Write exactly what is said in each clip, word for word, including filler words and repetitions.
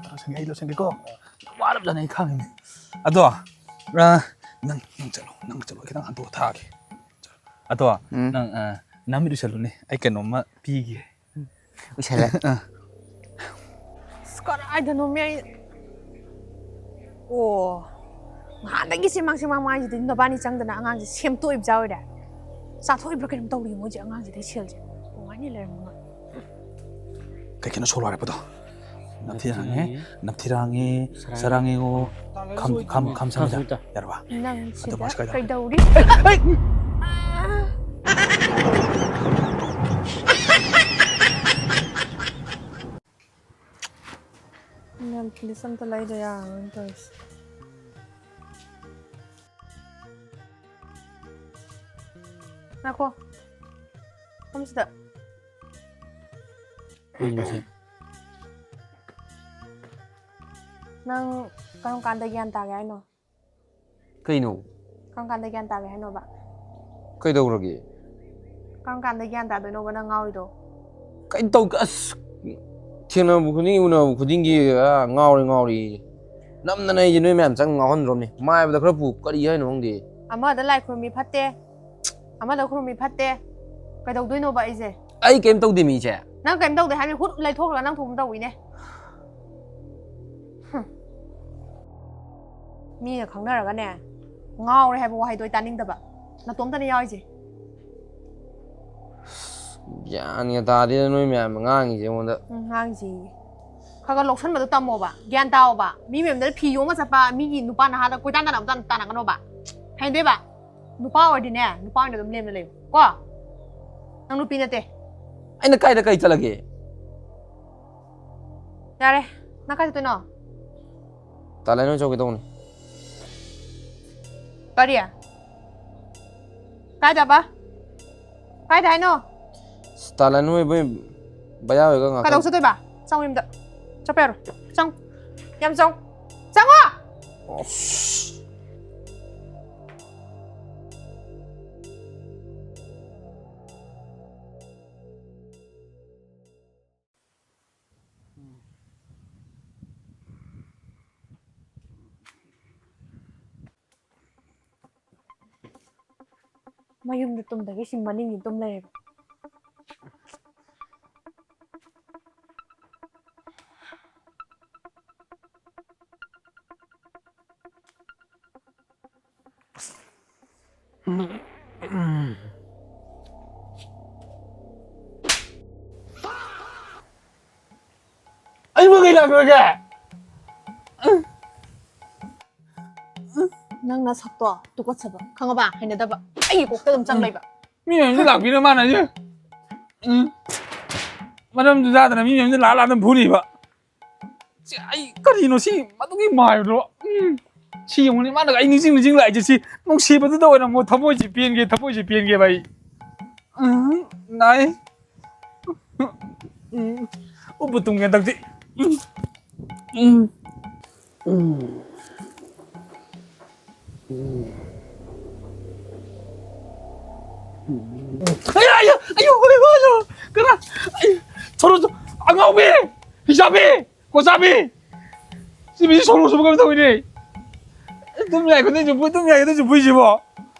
ꯂꯣꯏꯁꯟꯒꯦ, ꯑꯩ ꯂꯣꯏꯁꯟꯒꯦꯀꯣ꯫ ꯋꯥꯔꯕꯖꯥꯠꯅꯤ, ꯑꯩ ꯈꯪꯉꯤꯅꯦ꯫ ꯑꯗꯣ, ꯑ, ꯅꯪ, ꯅꯪ ꯆꯠꯂꯣ, ꯅꯪ ꯆꯠꯂꯣ, ꯈꯤꯇꯪ ꯍꯟꯗꯣꯛꯑ ꯊꯥꯒꯦ꯫ ꯑꯗꯣ, ꯎꯝ꯫ ꯅꯪ, ꯑ, ꯅꯃꯤꯠ ꯎꯏꯁꯜꯂꯨꯅꯦ, ꯑꯩ ꯀꯩꯅꯣꯝꯃ ꯄꯤꯒꯦ꯫ ꯎꯏꯁꯜꯂꯦ꯫ ꯑ꯫ ꯑꯁ, ꯀꯗꯥꯏꯗꯅꯣꯃꯤ ꯑꯩ, ꯑꯣ, ꯉꯍꯥꯟꯗꯒꯤ ꯁꯤ ꯃꯥꯡ, ꯁꯤ ꯃꯥꯡ ꯃꯥꯡꯁꯤꯗ ꯅꯕꯥꯅꯤ ꯆꯪꯗꯅ ꯑꯉꯥꯡꯁꯦ ꯁꯦꯝꯗꯣꯛꯏꯕꯖꯥ ꯑꯣꯏꯔꯦ꯫ ꯆꯥꯊꯣꯛꯏꯕ꯭ꯔꯥ ꯀꯩꯅꯣꯝ ꯇꯧꯔꯤ ꯃꯣꯏꯁꯦ ꯑꯉꯥꯡꯁꯤꯗꯩ ꯁꯦꯜꯁꯦ꯫ ꯅꯨꯡꯉꯥꯏꯅꯤ ꯂꯩꯔꯝꯃꯒ꯫ ꯀꯩ ꯀꯩꯅꯣ ꯁꯣꯂꯣ ꯍꯥꯏꯔꯛꯄꯗꯣ? ꯅꯝꯊꯤꯔꯥꯡꯉꯦ, ꯅꯝꯊꯤꯔꯥꯡꯉꯦ, ꯁꯔꯥꯡꯉꯦ꯫ ꯁꯔꯥꯡꯉꯦꯉꯣ, ꯈꯝ, ꯈꯝ, ꯈꯝ ꯁꯝꯖ꯫ ꯈꯝ ꯁꯝꯖ꯫ ꯌꯥꯔꯕ? ꯅꯪ ꯑꯗꯨ ꯁꯤꯗ ꯃꯥꯁ ꯀꯥꯏꯗ? ꯀꯩꯗꯧꯔꯤ? ꯅꯦꯜ ꯄꯣꯂꯤꯁ ꯑꯝꯇ ꯂꯩꯗ ꯌꯥꯔꯔꯣꯏꯅ ꯇꯧꯔꯤꯁꯦ꯫ ꯉꯥꯏꯈꯣ꯫ ꯐꯝꯁꯤꯗ꯫ ꯀꯩꯅꯣꯁꯦ? ꯅꯪ ꯀꯔꯝ ꯀꯥꯟꯗ ꯒ꯭ꯌꯥꯟ ꯇꯥꯒꯦ ꯍꯥꯏꯅꯣ? ꯀꯩꯅꯣ? ꯀꯔꯝ ꯀꯥꯟꯗ ꯒ꯭ꯌꯥꯟ ꯇꯥꯒꯦ ꯍꯥꯏꯅꯣꯕ? ꯀꯩꯗꯧꯔꯒꯦ? ꯀꯔꯝ ꯀꯥꯟꯗ ꯒ꯭ꯌꯥꯟ ꯇꯥꯗꯣꯏꯅꯣꯕ ꯅꯪ ꯉꯥꯎꯔꯤꯗꯣ? ꯀꯩꯅꯣ ꯇꯧ-, ꯑꯁ, ꯊꯦꯡꯅꯕ ꯈꯨꯗꯤꯡꯒꯤ, ꯎꯅꯕ ꯈꯨꯗꯤꯡꯒꯤ, ꯑꯥ, ꯉꯥꯎꯔꯦ, ꯉꯥꯎꯔꯦ꯫ ꯅꯝꯗꯅ ꯑꯩꯁꯦ ꯅꯣꯏ ꯃꯌꯥꯝ ꯆꯪ ꯉꯥꯎꯍꯟꯗ꯭ꯔꯣꯝꯅꯦ꯫ ꯃꯥꯏꯕꯗ ꯈꯔ ꯄꯨ, ꯀꯔꯤ ꯍꯥꯏꯅꯣ ꯈꯪꯗꯦ꯫ ꯑꯃꯗ ꯂꯥꯏ ꯈꯨꯔꯨꯝꯃꯤ ꯐꯠꯇꯦ, ꯑꯃꯗ ꯈꯨꯔꯨꯝꯃꯤ ꯐꯠꯇꯦ꯫ ꯀꯩꯗꯧꯗꯣꯏꯅꯣꯕ ꯑꯩꯁꯦ? ꯑꯩ ꯀꯩꯝ ꯇꯧꯗꯦ ꯃꯤꯁꯦ꯫ ꯅꯪ ꯀꯩꯝ ꯇꯧꯗꯦ ꯍꯥꯏꯕꯅꯤ, ꯍꯨꯠ ꯂꯩꯊꯣꯛꯈ꯭ꯔꯒ ꯅꯪ ꯊꯣꯛꯄ ꯇꯧꯋꯤꯅꯦ꯫ ꯍꯨꯝ꯫ ꯃꯤꯅ ꯈꯪꯅꯔꯒꯅꯦ, ꯉꯥꯎꯔꯦ ꯍꯥꯏꯕ ꯋꯥꯍꯩꯗꯣ ꯑꯩ ꯇꯥꯅꯤꯡꯗꯕ꯫ ꯅꯇꯣꯝꯇꯅꯦ ꯌꯥꯎꯔꯤꯁꯦ꯫ ꯒ꯭ꯌꯥꯟꯒ ꯇꯥꯗꯦꯗ ꯅꯣꯏ ꯃꯌꯥꯝ ꯉꯥꯡꯉꯤꯁꯦ ꯑꯩꯉꯣꯟꯗ꯫ ꯎꯝ, ꯉꯥꯡꯉꯤꯁꯦ꯫ ꯈꯔ ꯈꯔ ꯂꯧꯁꯟꯕꯗꯣ ꯇꯝꯃꯣꯕ, ꯒ꯭ꯌꯥꯟ ꯇꯥꯑꯣꯕ꯫ ꯃꯤ ꯃꯌꯨꯝꯗ ꯐꯤ ꯌꯣꯝꯃ ꯆꯠꯄ, ꯃꯤꯒꯤ ꯅꯨꯄꯥ ꯅꯍꯥꯗ ꯀꯣꯏꯇꯥꯟ ꯇꯥꯟꯅꯕ ꯇꯥꯟ-, ꯇꯥꯟꯅꯒꯅꯣꯕ꯫ ꯍꯩꯅꯗꯦꯕ꯫ ꯅꯨꯄꯥ ꯑꯣꯏꯔꯗꯤꯅꯦ, ꯅꯨꯄꯥ ꯑꯣꯏꯅ ꯑꯗꯨꯝ ꯂꯦꯝꯅ ꯂꯩꯌꯨ꯫ ꯀꯣ? ꯅꯪ ꯅꯨꯄꯤ ꯅꯠꯇꯦ꯫ ꯑꯩꯅ ꯀꯥꯏꯗ ꯀꯩ ꯆꯠꯂꯒꯦ? ꯌꯥꯔꯦ, ꯅꯪ ꯀꯥꯏ ꯆꯠꯇꯣꯏꯅꯣ? ꯇꯥꯂꯥꯏ ꯅꯣꯏ ꯆꯧꯒꯦ ꯇꯧꯕꯅꯤ꯫ ꯀꯔꯤ? ꯀꯥꯏꯗꯕ? ꯀꯥꯏꯗ ꯍꯥꯏꯅꯣ? ꯇꯥꯂꯥꯏ ꯅꯣꯏ ꯕꯣꯏ ꯕꯌꯥ ꯍꯣꯏꯒ ꯉꯥꯛꯇꯪ꯫ ꯀꯩꯗꯧ ꯆꯠꯇꯣꯏꯕ? ꯆꯪꯉꯨ ꯌꯨꯝꯗ꯫ ꯆꯠꯄ ꯌꯥꯔꯣꯏ꯫ ꯆꯪꯉꯨ꯫ ꯌꯥꯝ ꯆꯪꯉꯨ꯫ ꯆꯪꯉꯣ! ꯑꯁ꯫ ꯃꯌꯨꯝꯗ ꯇꯨꯝꯗꯒꯩ ꯁꯤ ꯃꯅꯤꯡꯗ ꯇꯨꯝ ꯂꯩꯔꯦꯕ꯫ ꯑꯩꯕꯨ ꯀꯩ ꯂꯥꯛꯈ꯭ꯔꯒꯦ? ꯅꯪ ꯅꯁꯛꯇꯣ ꯇꯨꯀꯠꯆꯕ, ꯈꯪꯉꯕ? ꯍꯩꯅꯗꯕ꯫ ꯑꯩꯒꯤ ꯀꯣꯛꯇ ꯑꯗꯨꯝ ꯆꯪ ꯂꯩꯕ꯫ ꯃꯤ ꯃꯌꯥꯝꯁꯦ ꯂꯥꯛꯄꯤꯔ ꯃꯥꯅ ꯑꯩꯁꯦ, ꯎꯝ, ꯃꯔꯝꯁꯨ ꯆꯥꯗꯅ ꯃꯤ ꯃꯌꯥꯝꯁꯦ ꯂꯥꯛꯑ ꯂꯥꯛꯑ ꯑꯗꯨꯝ ꯐꯨꯔꯤꯕ꯫ ꯁꯤ ꯑꯩ ꯀꯔꯤꯅꯣ ꯁꯤ ꯃꯗꯨꯒꯤ ꯃꯥꯏꯕꯗꯣ? ꯎꯝ꯫ ꯁꯤ ꯌꯦꯡꯉꯨꯅꯦ, ꯃꯥꯅꯒ ꯑꯩ ꯅꯤꯡꯁꯤꯡ ꯅꯤꯡꯁꯤꯡ ꯂꯥꯛꯏꯁꯦ꯫ ꯁꯤ ꯅꯨꯡꯁꯤꯕꯗꯨꯗ ꯑꯣꯏꯔꯝꯃꯣ, ꯊꯃꯣꯏꯁꯤ ꯄꯦꯟꯒꯦ, ꯊꯃꯣꯏꯁꯤ ꯄꯦꯟꯒꯦꯕ ꯑꯩ꯫ ꯎꯝ, ꯅꯥꯏ꯫ ꯎꯝ, ꯎꯞꯄ ꯇꯨꯝꯒꯦ ꯍꯟꯗꯛꯇꯤ꯫ ꯎꯝ, ꯎꯝ, ꯎꯝ, ꯎꯝ꯫ ꯑꯌꯥ, ꯑꯌꯥ, ꯑꯌꯣ, ꯑꯌꯣ, ꯑꯌꯣ, ꯀꯅꯥ? ꯑꯩ, ꯁꯣꯔꯣ, ꯁꯣ-, ꯑꯉꯥꯎꯕꯤ! ꯍꯤꯡꯆꯥꯕꯤ! ꯀꯣꯆꯥꯕꯤ! ꯁꯤ ꯃꯤꯁꯤ ꯁꯣꯔꯣ ꯁꯨꯕ ꯀꯩꯅꯣ ꯇꯧꯋꯤꯅꯦ꯫ ꯇꯨꯝ ꯌꯥꯏ ꯈꯨꯗꯤꯡ ꯆꯨꯞꯄꯨ, ꯇꯨꯝ ꯌꯥꯏ ꯈꯨꯗꯤꯡ ꯆꯨꯞꯄꯨꯏꯁꯤꯕꯣ?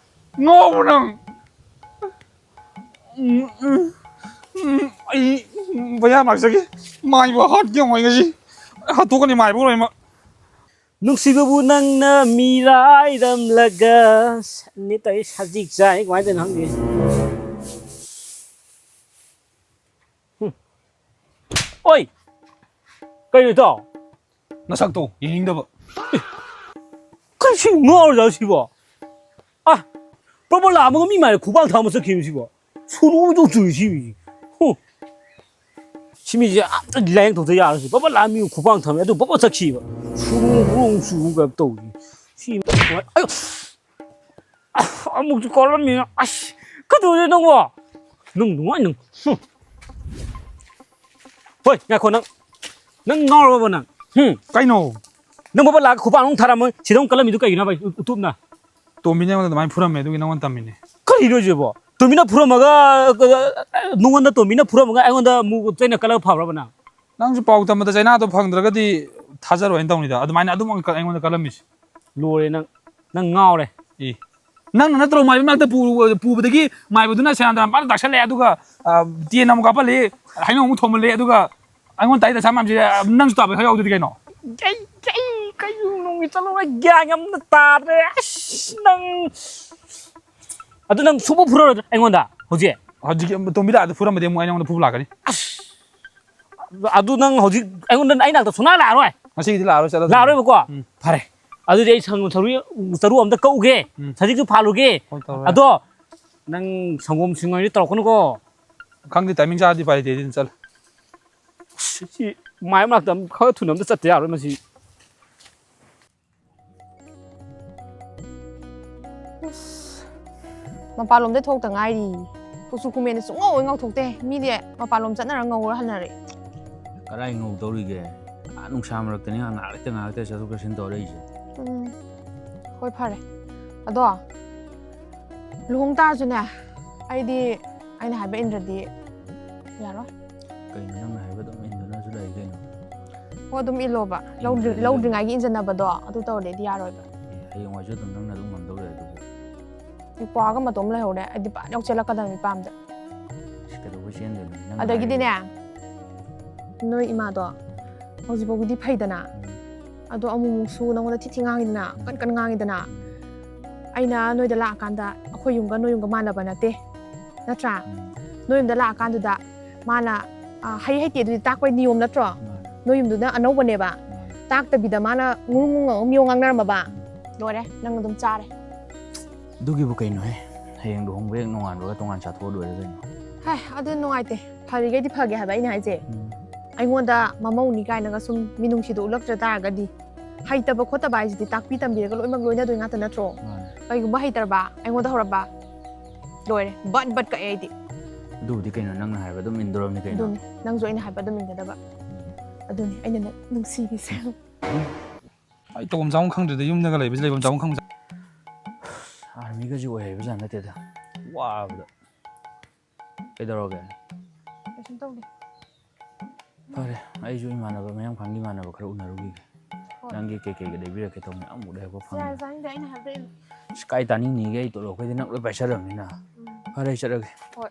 ꯉꯥꯎꯕ꯭ꯔꯣ ꯅꯪ? ꯎꯝ, ꯎꯝ, ꯎꯝ, ꯑꯩ ꯕꯖꯥꯔ ꯂꯥꯛꯆꯒꯦ꯫ ꯃꯥꯏꯕ ꯍꯥꯠꯀꯦ ꯌꯦꯡꯉꯣ ꯑꯩ ꯉꯁꯤ꯫ ꯍꯥꯠꯇꯣꯛꯀꯅꯤ ꯃꯥꯏꯕ ꯂꯣꯏꯅꯃꯛ꯫ ꯅꯨꯡꯁꯤꯕꯕꯨ ꯅꯪꯅ ꯃꯤꯔꯥꯏꯔꯝꯂꯒ꯫ ꯅꯤꯠ ꯇꯧꯏ ꯁꯖꯤꯛ ꯆꯥꯏ ꯀꯃꯥꯏꯅ ꯇꯧꯔꯤꯅꯣ ꯈꯪꯗꯦ꯫ ꯍꯨꯝ꯫ ꯑꯣꯏ! ꯀꯩꯅꯣ ꯏꯇꯥꯎ? ꯅꯁꯛꯇꯣ ꯌꯦꯡꯅꯤꯡꯗꯕ꯫ ꯑꯦ! ꯀꯩ ꯁꯤ ꯉꯥꯎꯔꯖꯥꯠꯂꯣ ꯁꯤꯕꯣ? ꯑ! ꯄ꯭ꯔꯣꯄꯔ ꯂꯥꯛꯑꯝꯃꯒ ꯃꯤ ꯃꯥꯏꯗ ꯈꯨꯕꯥꯛ ꯊꯥꯕ ꯆꯠꯈꯤꯕ ꯁꯤꯕꯣ? ꯁꯨꯅꯨ ꯑꯃ ꯏꯆꯨ ꯆꯨꯏ ꯁꯤ ꯃꯤꯁꯤ꯫ ꯍꯨ! ꯁꯤ ꯃꯤꯁꯦ ꯑꯝꯇ ꯂꯥꯏꯌꯦꯡꯊꯣꯛꯇ ꯌꯥꯔꯣꯏ ꯁꯤ꯫ ꯄ꯭ꯔꯣꯄꯔ ꯂꯥꯛꯑꯝꯃꯤ ꯈꯨꯕꯥꯛ ꯊꯥꯕ ꯑꯗꯨ ꯄ꯭ꯔꯣꯄꯔ ꯆꯠꯈꯤꯕ꯫ ꯁꯨꯅꯨ ꯕ꯭ꯔꯣꯡ ꯆꯨꯕ ꯀꯩꯅꯣ ꯇꯧꯔꯤ꯫ ꯁꯤ ꯑꯌꯣ! ꯑ! ꯑꯃꯨꯛꯁꯨ ꯀꯜꯂꯝꯃꯤꯅ꯫ ꯑꯁ! ꯀꯩꯗꯧꯔꯦ ꯅꯪꯕꯣ? ꯅꯪ ꯅꯨꯡꯉꯥꯏ ꯅꯪ꯫ ꯍꯨꯝ꯫ ꯍꯣꯏ, ꯉꯥꯏꯈꯣ ꯅꯪ꯫ ꯅꯪ ꯉꯥꯎꯔꯕꯣ ꯅꯪ? ꯍꯨꯝ꯫ ꯀꯩꯅꯣ? ꯅꯪ ꯕꯕꯥ ꯂꯥꯛꯑꯒ ꯈꯨꯄꯥꯛ ꯑꯃꯨꯛ ꯊꯥꯔꯛꯑꯝꯃꯣ꯫ ꯁꯤꯗ ꯑꯃꯨꯛ ꯀꯜꯂꯝꯃꯤꯗꯨ ꯀꯩꯒꯤꯅꯣ ꯍꯥꯏꯕ ꯎ-, ꯎꯇꯨꯞꯅ? ꯇꯣꯝꯕꯤꯅ ꯑꯩꯉꯣꯟꯗ ꯑꯗꯨꯃꯥꯏꯅ ꯐꯨꯔꯝꯃꯦ, ꯑꯗꯨꯒꯤ ꯅꯪꯉꯣꯟꯗ ꯇꯝꯃꯤꯅꯦ꯫ ꯀꯔꯤꯅꯣ ꯍꯥꯏꯁꯤꯕꯣ? ꯇꯣꯝꯕꯤꯅ ꯐꯨꯔꯝꯃꯒ, ꯑ, ꯑ, ꯅꯉꯣꯟꯗ ꯇꯣꯝꯕꯤꯅ ꯐꯨꯔꯝꯃꯒ ꯑꯩꯉꯣꯟꯗ ꯑꯃꯨꯛ ꯆꯩꯅ ꯀꯜꯂꯒ ꯐꯕ꯭ꯔꯕ ꯅꯪ? ꯅꯪꯁꯨ ꯄꯥꯎ ꯇꯝꯕꯗ ꯆꯩꯅꯥꯗꯣ ꯐꯪꯗ꯭ꯔꯒꯗꯤ ꯊꯥꯖꯔꯣꯏꯅ ꯇꯧꯅꯤꯗ꯫ ꯑꯗꯨꯃꯥꯏꯅ ꯑꯗꯨꯝ ꯑꯩꯉꯣꯟꯗ ꯀꯜꯂꯝꯃꯤꯁꯦ꯫ ꯂꯣꯏꯔꯦ ꯅꯪ꯫ ꯅꯪ ꯉꯥꯎꯔꯦ꯫ ꯑꯦ꯫ ꯅꯪꯅ ꯅꯠꯇ꯭ꯔꯣ ꯃꯥꯏꯕ ꯃꯅꯥꯛꯇ ꯄꯨ-, ꯄꯨꯕꯗꯒꯤ ꯃꯥꯏꯕꯗꯨꯅ ꯁꯦꯔꯥꯟ ꯇꯨꯔꯥꯟ ꯄꯥꯟꯗ ꯇꯥꯛꯁꯜꯂꯛꯑꯦ, ꯑꯗꯨꯒ, ꯑ, ꯇꯦꯟ ꯑꯃꯨꯛ ꯀꯥꯞꯍꯜꯂꯤ, ꯍꯩꯅꯧ ꯑꯃꯨꯛ ꯊꯣꯝꯍꯜꯂꯤ, ꯑꯗꯨꯒ ꯑꯩꯉꯣꯟꯗ ꯇꯥꯏ ꯗꯁꯥ ꯃꯌꯥꯝꯁꯦ, ꯑ, ꯅꯪꯁꯨ ꯇꯥꯕ ꯈꯔ ꯌꯥꯎꯗ꯭ꯔꯗꯤ ꯀꯩꯅꯣ? ꯑꯩ, ꯑꯩ ꯀꯩꯅꯣ ꯅꯨꯡꯒꯤ ꯆꯠꯂꯣ, ꯑꯩ ꯒ꯭ꯌꯥꯟ ꯑꯝꯇ ꯇꯥꯗ꯭ꯔꯦ꯫ ꯑꯁ, ꯅꯪ꯫ ꯑꯗꯨ ꯅꯪ ꯁꯨꯡꯐꯨ ꯐꯨꯔꯔꯣꯏꯗ꯭ꯔꯥ ꯑꯩꯉꯣꯟꯗ ꯍꯧꯖꯤꯛ? ꯍꯧꯖꯤꯛ ꯇꯣꯝꯕꯤ ꯂꯥꯛꯑꯗꯤ ꯐꯨꯔꯝꯃꯗꯤ ꯑꯃꯨꯛ ꯑꯩ ꯅꯉꯣꯟꯗ ꯐꯨꯕ ꯂꯥꯛꯀꯅꯤ꯫ ꯑꯁ꯫ ꯑꯗꯨ ꯅꯪ ꯍꯧꯖꯤꯛ ꯑꯩꯉꯣꯟꯗ, ꯑꯩ ꯅꯥꯛꯇ ꯁꯨꯡꯂꯥꯛ ꯂꯥꯛꯑꯔꯣꯏ꯫ ꯉꯁꯤꯒꯤꯗꯤ ꯂꯥꯛꯑꯔꯣꯏ, ꯆꯠꯂꯣ ꯑꯗꯨꯝ꯫ ꯂꯥꯛꯑꯔꯣꯏꯕꯀꯣ? ꯎꯝ꯫ ꯐꯔꯦ꯫ ꯑꯗꯨꯗꯤ ꯑꯩ ꯁꯪ-, ꯁꯔꯨ-, ꯆꯔꯨ ꯑꯝꯇ ꯀꯛꯎꯒꯦ꯫ ꯎꯝ꯫ ꯁꯖꯤꯛꯁꯨ ꯐꯥꯜꯂꯨꯒꯦ꯫ ꯍꯣꯏ, ꯇꯧꯔꯣ꯫ ꯑꯗꯣ ꯅꯪ ꯁꯪꯒꯣꯝ ꯁꯤꯡꯉꯣꯏꯗꯤ ꯇꯧꯔꯛꯀꯅꯨꯀꯣ꯫ ꯈꯪꯗꯦ, ꯇꯥꯏꯃꯤꯡ ꯆꯥꯔꯗꯤ ꯎꯄꯥꯏ ꯂꯩꯇꯦ, ꯑꯗꯨꯝ ꯆꯠꯂꯣ꯫ ꯑꯁ, ꯁꯤ ꯃꯥꯏꯕ ꯃꯅꯥꯛꯇ ꯈꯔ ꯊꯨꯅ ꯑꯝꯇ ꯆꯠꯇ ꯌꯥꯔꯣꯏ ꯃꯁꯤ꯫ ꯑꯁ, ꯃꯄꯥꯟꯂꯣꯝꯗ ꯊꯣꯛꯇ ꯉꯥꯏꯔꯤ꯫ ꯀꯨꯆꯨ ꯀꯨꯃꯦꯟꯗꯤ ꯁꯨꯡꯉꯧ ꯍꯦꯛ ꯉꯧꯊꯣꯛꯇꯦ꯫ ꯃꯤꯗꯤ ꯃꯄꯥꯟꯂꯣꯝ ꯆꯠꯅꯔ ꯉꯧꯔ ꯍꯟꯅꯔꯛꯑꯦ꯫ ꯀꯗꯥꯏ ꯉꯧꯗꯧꯔꯤꯒꯦ? ꯑꯥ, ꯅꯨꯡꯁꯥ ꯃꯔꯛꯇꯅꯤ ꯉꯥꯏꯍꯥꯛ ꯂꯩꯇ ꯉꯥꯏꯍꯥꯛ ꯂꯩꯇ ꯆꯠꯊꯣꯛ ꯆꯠꯁꯤꯟ ꯇꯧꯔ ꯂꯩꯔꯤꯁꯦ꯫ ꯎꯝ, ꯍꯣꯏ, ꯐꯔꯦ꯫ ꯑꯗꯣ, ꯂꯨꯍꯣꯡ ꯇꯥꯔꯁꯨꯅꯦ, ꯑꯩꯗꯤ ꯑꯩꯅ ꯍꯥꯏꯕ ꯏꯟꯗ꯭ꯔꯗꯤ ꯌꯥꯔꯣꯏ꯫ ꯀꯩꯅꯣ ꯅꯪꯅ ꯍꯥꯏꯕ ꯑꯗꯨꯝ ꯏꯟꯗꯨꯅꯁꯨ ꯂꯩ ꯀꯩꯅꯣ? ꯍꯣ, ꯑꯗꯨꯝ ꯏꯜꯂꯣꯕ꯫ ꯂꯧꯗ꯭ꯔꯤ-, ꯏꯟꯗ꯭ꯔꯗꯤ ꯀꯩꯅꯣ? ꯂꯧꯗ꯭ꯔꯤꯉꯩꯒꯤ ꯏꯟꯖꯟꯅꯕꯗꯣ ꯑꯗꯨ ꯇꯧꯔꯗꯤ ꯑꯩꯗꯤ ꯌꯥꯔꯣꯏꯕ꯫ ꯑꯦ, ꯍꯌꯦꯡꯋꯥꯏꯁꯨ ꯑꯗꯨꯝ ꯅꯪꯅ ꯑꯗꯨꯝ ꯉꯝꯗꯧ ꯂꯩꯔꯦ ꯑꯗꯨꯕꯨ꯫ ꯅꯨꯄꯥꯒ ꯃꯇꯣꯝ ꯂꯩꯍꯧꯔꯦ꯫ ꯑꯩꯗꯤ ꯄꯥꯛ ꯌꯥꯎ ꯆꯦꯜꯂꯛꯀꯗꯕꯅꯤ ꯄꯥꯝꯗ꯫ ꯑꯁ, ꯀꯩꯗꯧꯕꯩ ꯆꯦꯟꯗꯣꯏꯅꯣ? ꯅꯪꯅ ꯑꯗꯒꯤꯗꯤꯅꯦ, ꯍꯥꯏꯔꯤꯗꯨ꯫ ꯅꯣꯏ ꯏꯃꯥꯗꯣ ꯍꯧꯖꯤꯛꯐꯥꯎꯒꯤꯗꯤ ꯐꯩꯗꯅ, ꯎꯝ꯫ ꯑꯗꯣ ꯑꯃꯨꯛꯃꯨꯛꯁꯨ ꯅꯉꯣꯟꯗ ꯊꯤ ꯊꯤ ꯉꯥꯡꯉꯤꯗꯅ, ꯎꯝ꯫ ꯀꯟ ꯀꯟ ꯉꯥꯡꯉꯤꯗꯅ꯫ ꯎꯝ꯫ ꯑꯩꯅ ꯅꯣꯏꯗ ꯂꯥꯛꯑꯀꯥꯟꯗ ꯑꯩꯈꯣꯏ ꯌꯨꯝꯒ ꯅꯣꯏ ꯌꯨꯝꯒ ꯃꯥꯟꯅꯕ ꯅꯠꯇꯦ, ꯅꯠꯇ꯭ꯔꯥ? ꯎꯝ꯫ ꯅꯣꯏ ꯌꯨꯝꯗ ꯂꯥꯛꯑꯀꯥꯟꯗꯨꯗ ꯃꯥꯅ, ꯑ, ꯍꯩ ꯍꯩꯇꯦ ꯑꯗꯨꯗꯤ ꯇꯥꯛꯄꯩ ꯅꯤꯌꯣꯝ ꯅꯠꯇ꯭ꯔꯣ? ꯃꯥꯅꯦ꯫ ꯅꯣꯏ ꯌꯨꯝꯗꯨꯅ ꯑꯅꯧꯕꯅꯦꯕ꯫ ꯃꯥꯅꯦ꯫ ꯇꯥꯛꯇꯕꯤꯗ ꯃꯥꯅ ꯉꯨꯡ ꯉꯨꯡ ꯉꯨꯡ ꯃꯤꯌꯣꯡ ꯉꯥꯡꯅꯔꯝꯃꯕ? ꯎꯝ꯫ ꯂꯣꯏꯔꯦ, ꯅꯪ ꯑꯗꯨꯝ ꯆꯥꯔꯦ꯫ ꯑꯗꯨꯒꯤꯕꯨ ꯀꯩꯅꯣꯍꯦ? ꯍꯌꯦꯡ ꯂꯨꯍꯣꯡꯕ ꯍꯦꯛ ꯅꯣꯡꯉꯥꯟꯕꯒ ꯇꯣꯉꯥꯟ ꯆꯥꯊꯣꯛꯑ ꯂꯣꯏꯔꯦ ꯀꯩꯅꯣ꯫ ꯍꯥꯏ, ꯑꯗꯨ ꯅꯨꯡꯉꯥꯏꯇꯦ꯫ ꯐꯔꯤꯈꯩꯗꯤ ꯐꯒꯦ ꯍꯥꯏꯕ ꯑꯩꯅ ꯍꯥꯏꯁꯦ꯫ ꯎꯝ꯫ ꯑꯩꯉꯣꯟꯗ ꯃꯃꯧꯅꯤ ꯀꯥꯏꯅꯒ ꯁꯨꯝ ꯃꯤꯅꯨꯡꯁꯤꯗꯣ ꯎꯠꯂꯛꯇ꯭ꯔ ꯇꯥꯔꯒꯗꯤ, ꯍꯩꯇꯕ ꯈꯣꯠꯇꯕ ꯍꯥꯏꯁꯤꯗꯤ ꯇꯥꯛꯄꯤ ꯇꯝꯕꯤꯔꯒ ꯂꯣꯏꯅꯃꯛ ꯂꯣꯏꯅꯗꯣꯏ ꯉꯥꯛꯇ ꯅꯠꯇ꯭ꯔꯣ? ꯃꯥꯅꯦ꯫ ꯀꯩꯒꯨꯝꯕ ꯍꯩꯇ꯭ꯔꯕ, ꯑꯩꯉꯣꯟꯗ ꯍꯧꯔꯕ, ꯂꯣꯏꯔꯦ꯫ ꯕꯠ ꯕꯠ ꯀꯛꯑꯦ ꯑꯩꯗꯤ꯫ ꯑꯗꯨꯕꯨꯗꯤ ꯀꯩꯅꯣ, ꯅꯪꯅ ꯍꯥꯏꯕ ꯑꯗꯨꯝ ꯏꯟꯗꯣꯔꯕꯅꯤ ꯀꯩꯅꯣ꯫ ꯑꯗꯨꯅꯤ, ꯅꯪꯁꯨ ꯑꯩꯅ ꯍꯥꯏꯕ ꯑꯗꯨꯝ ꯏꯟꯒꯗꯕ꯫ ꯎꯝ꯫ ꯑꯗꯨꯅꯤ ꯑꯩꯅ ꯅꯪ ꯅꯨꯡꯁꯤꯕꯤꯁꯦ꯫ ꯑꯩ ꯇꯧꯐꯝ ꯆꯥꯐꯝ ꯈꯪꯗ꯭ꯔꯦꯗ, ꯌꯨꯝꯗꯒ ꯂꯩꯕꯁꯦ ꯂꯩꯐꯝ ꯆꯥꯐꯝ ꯈꯪꯗ꯭ꯔꯦ꯫ ꯑꯥꯔꯃꯤꯒꯁꯨ ꯑꯣꯏꯍꯩꯕꯖꯥꯠ ꯅꯠꯇꯦꯗ, ꯋꯥꯕꯗ꯫ ꯀꯩꯗꯧꯔꯒꯦ? ꯀꯩꯁꯨꯝ ꯇꯧꯗꯦ꯫ ꯐꯔꯦ, ꯑꯩꯁꯨ ꯏꯃꯥꯟꯅꯕ, ꯃꯌꯥꯡꯐꯥꯟꯒꯤ ꯏꯃꯥꯟꯅꯕ ꯈꯔ ꯎꯅꯔꯨꯈꯤꯒꯦ꯫ ꯅꯪꯒꯤ ꯀꯩꯀꯩꯒ ꯂꯩꯕꯤꯔꯛꯀꯦ ꯇꯧꯕꯅꯦ, ꯑꯃꯨꯛ ꯂꯩꯔꯛꯄ ꯐꯪꯗꯦ꯫ ꯆꯥꯅꯤꯡꯗꯦ, ꯑꯩꯅ ꯍꯥꯏꯕꯗꯤ꯫ ꯑꯁ, ꯀꯥꯏ ꯇꯥꯅꯤꯡꯅꯤꯒꯦ? ꯑꯩ ꯇꯣꯂꯣꯞꯈꯩꯗꯤ ꯅꯪ ꯂꯣꯏ ꯄꯥꯏꯁꯜꯂꯕꯅꯤꯅ꯫ ꯐꯔꯦ, ꯑꯩ ꯆꯠꯂꯒꯦ꯫ ꯍꯣꯏ꯫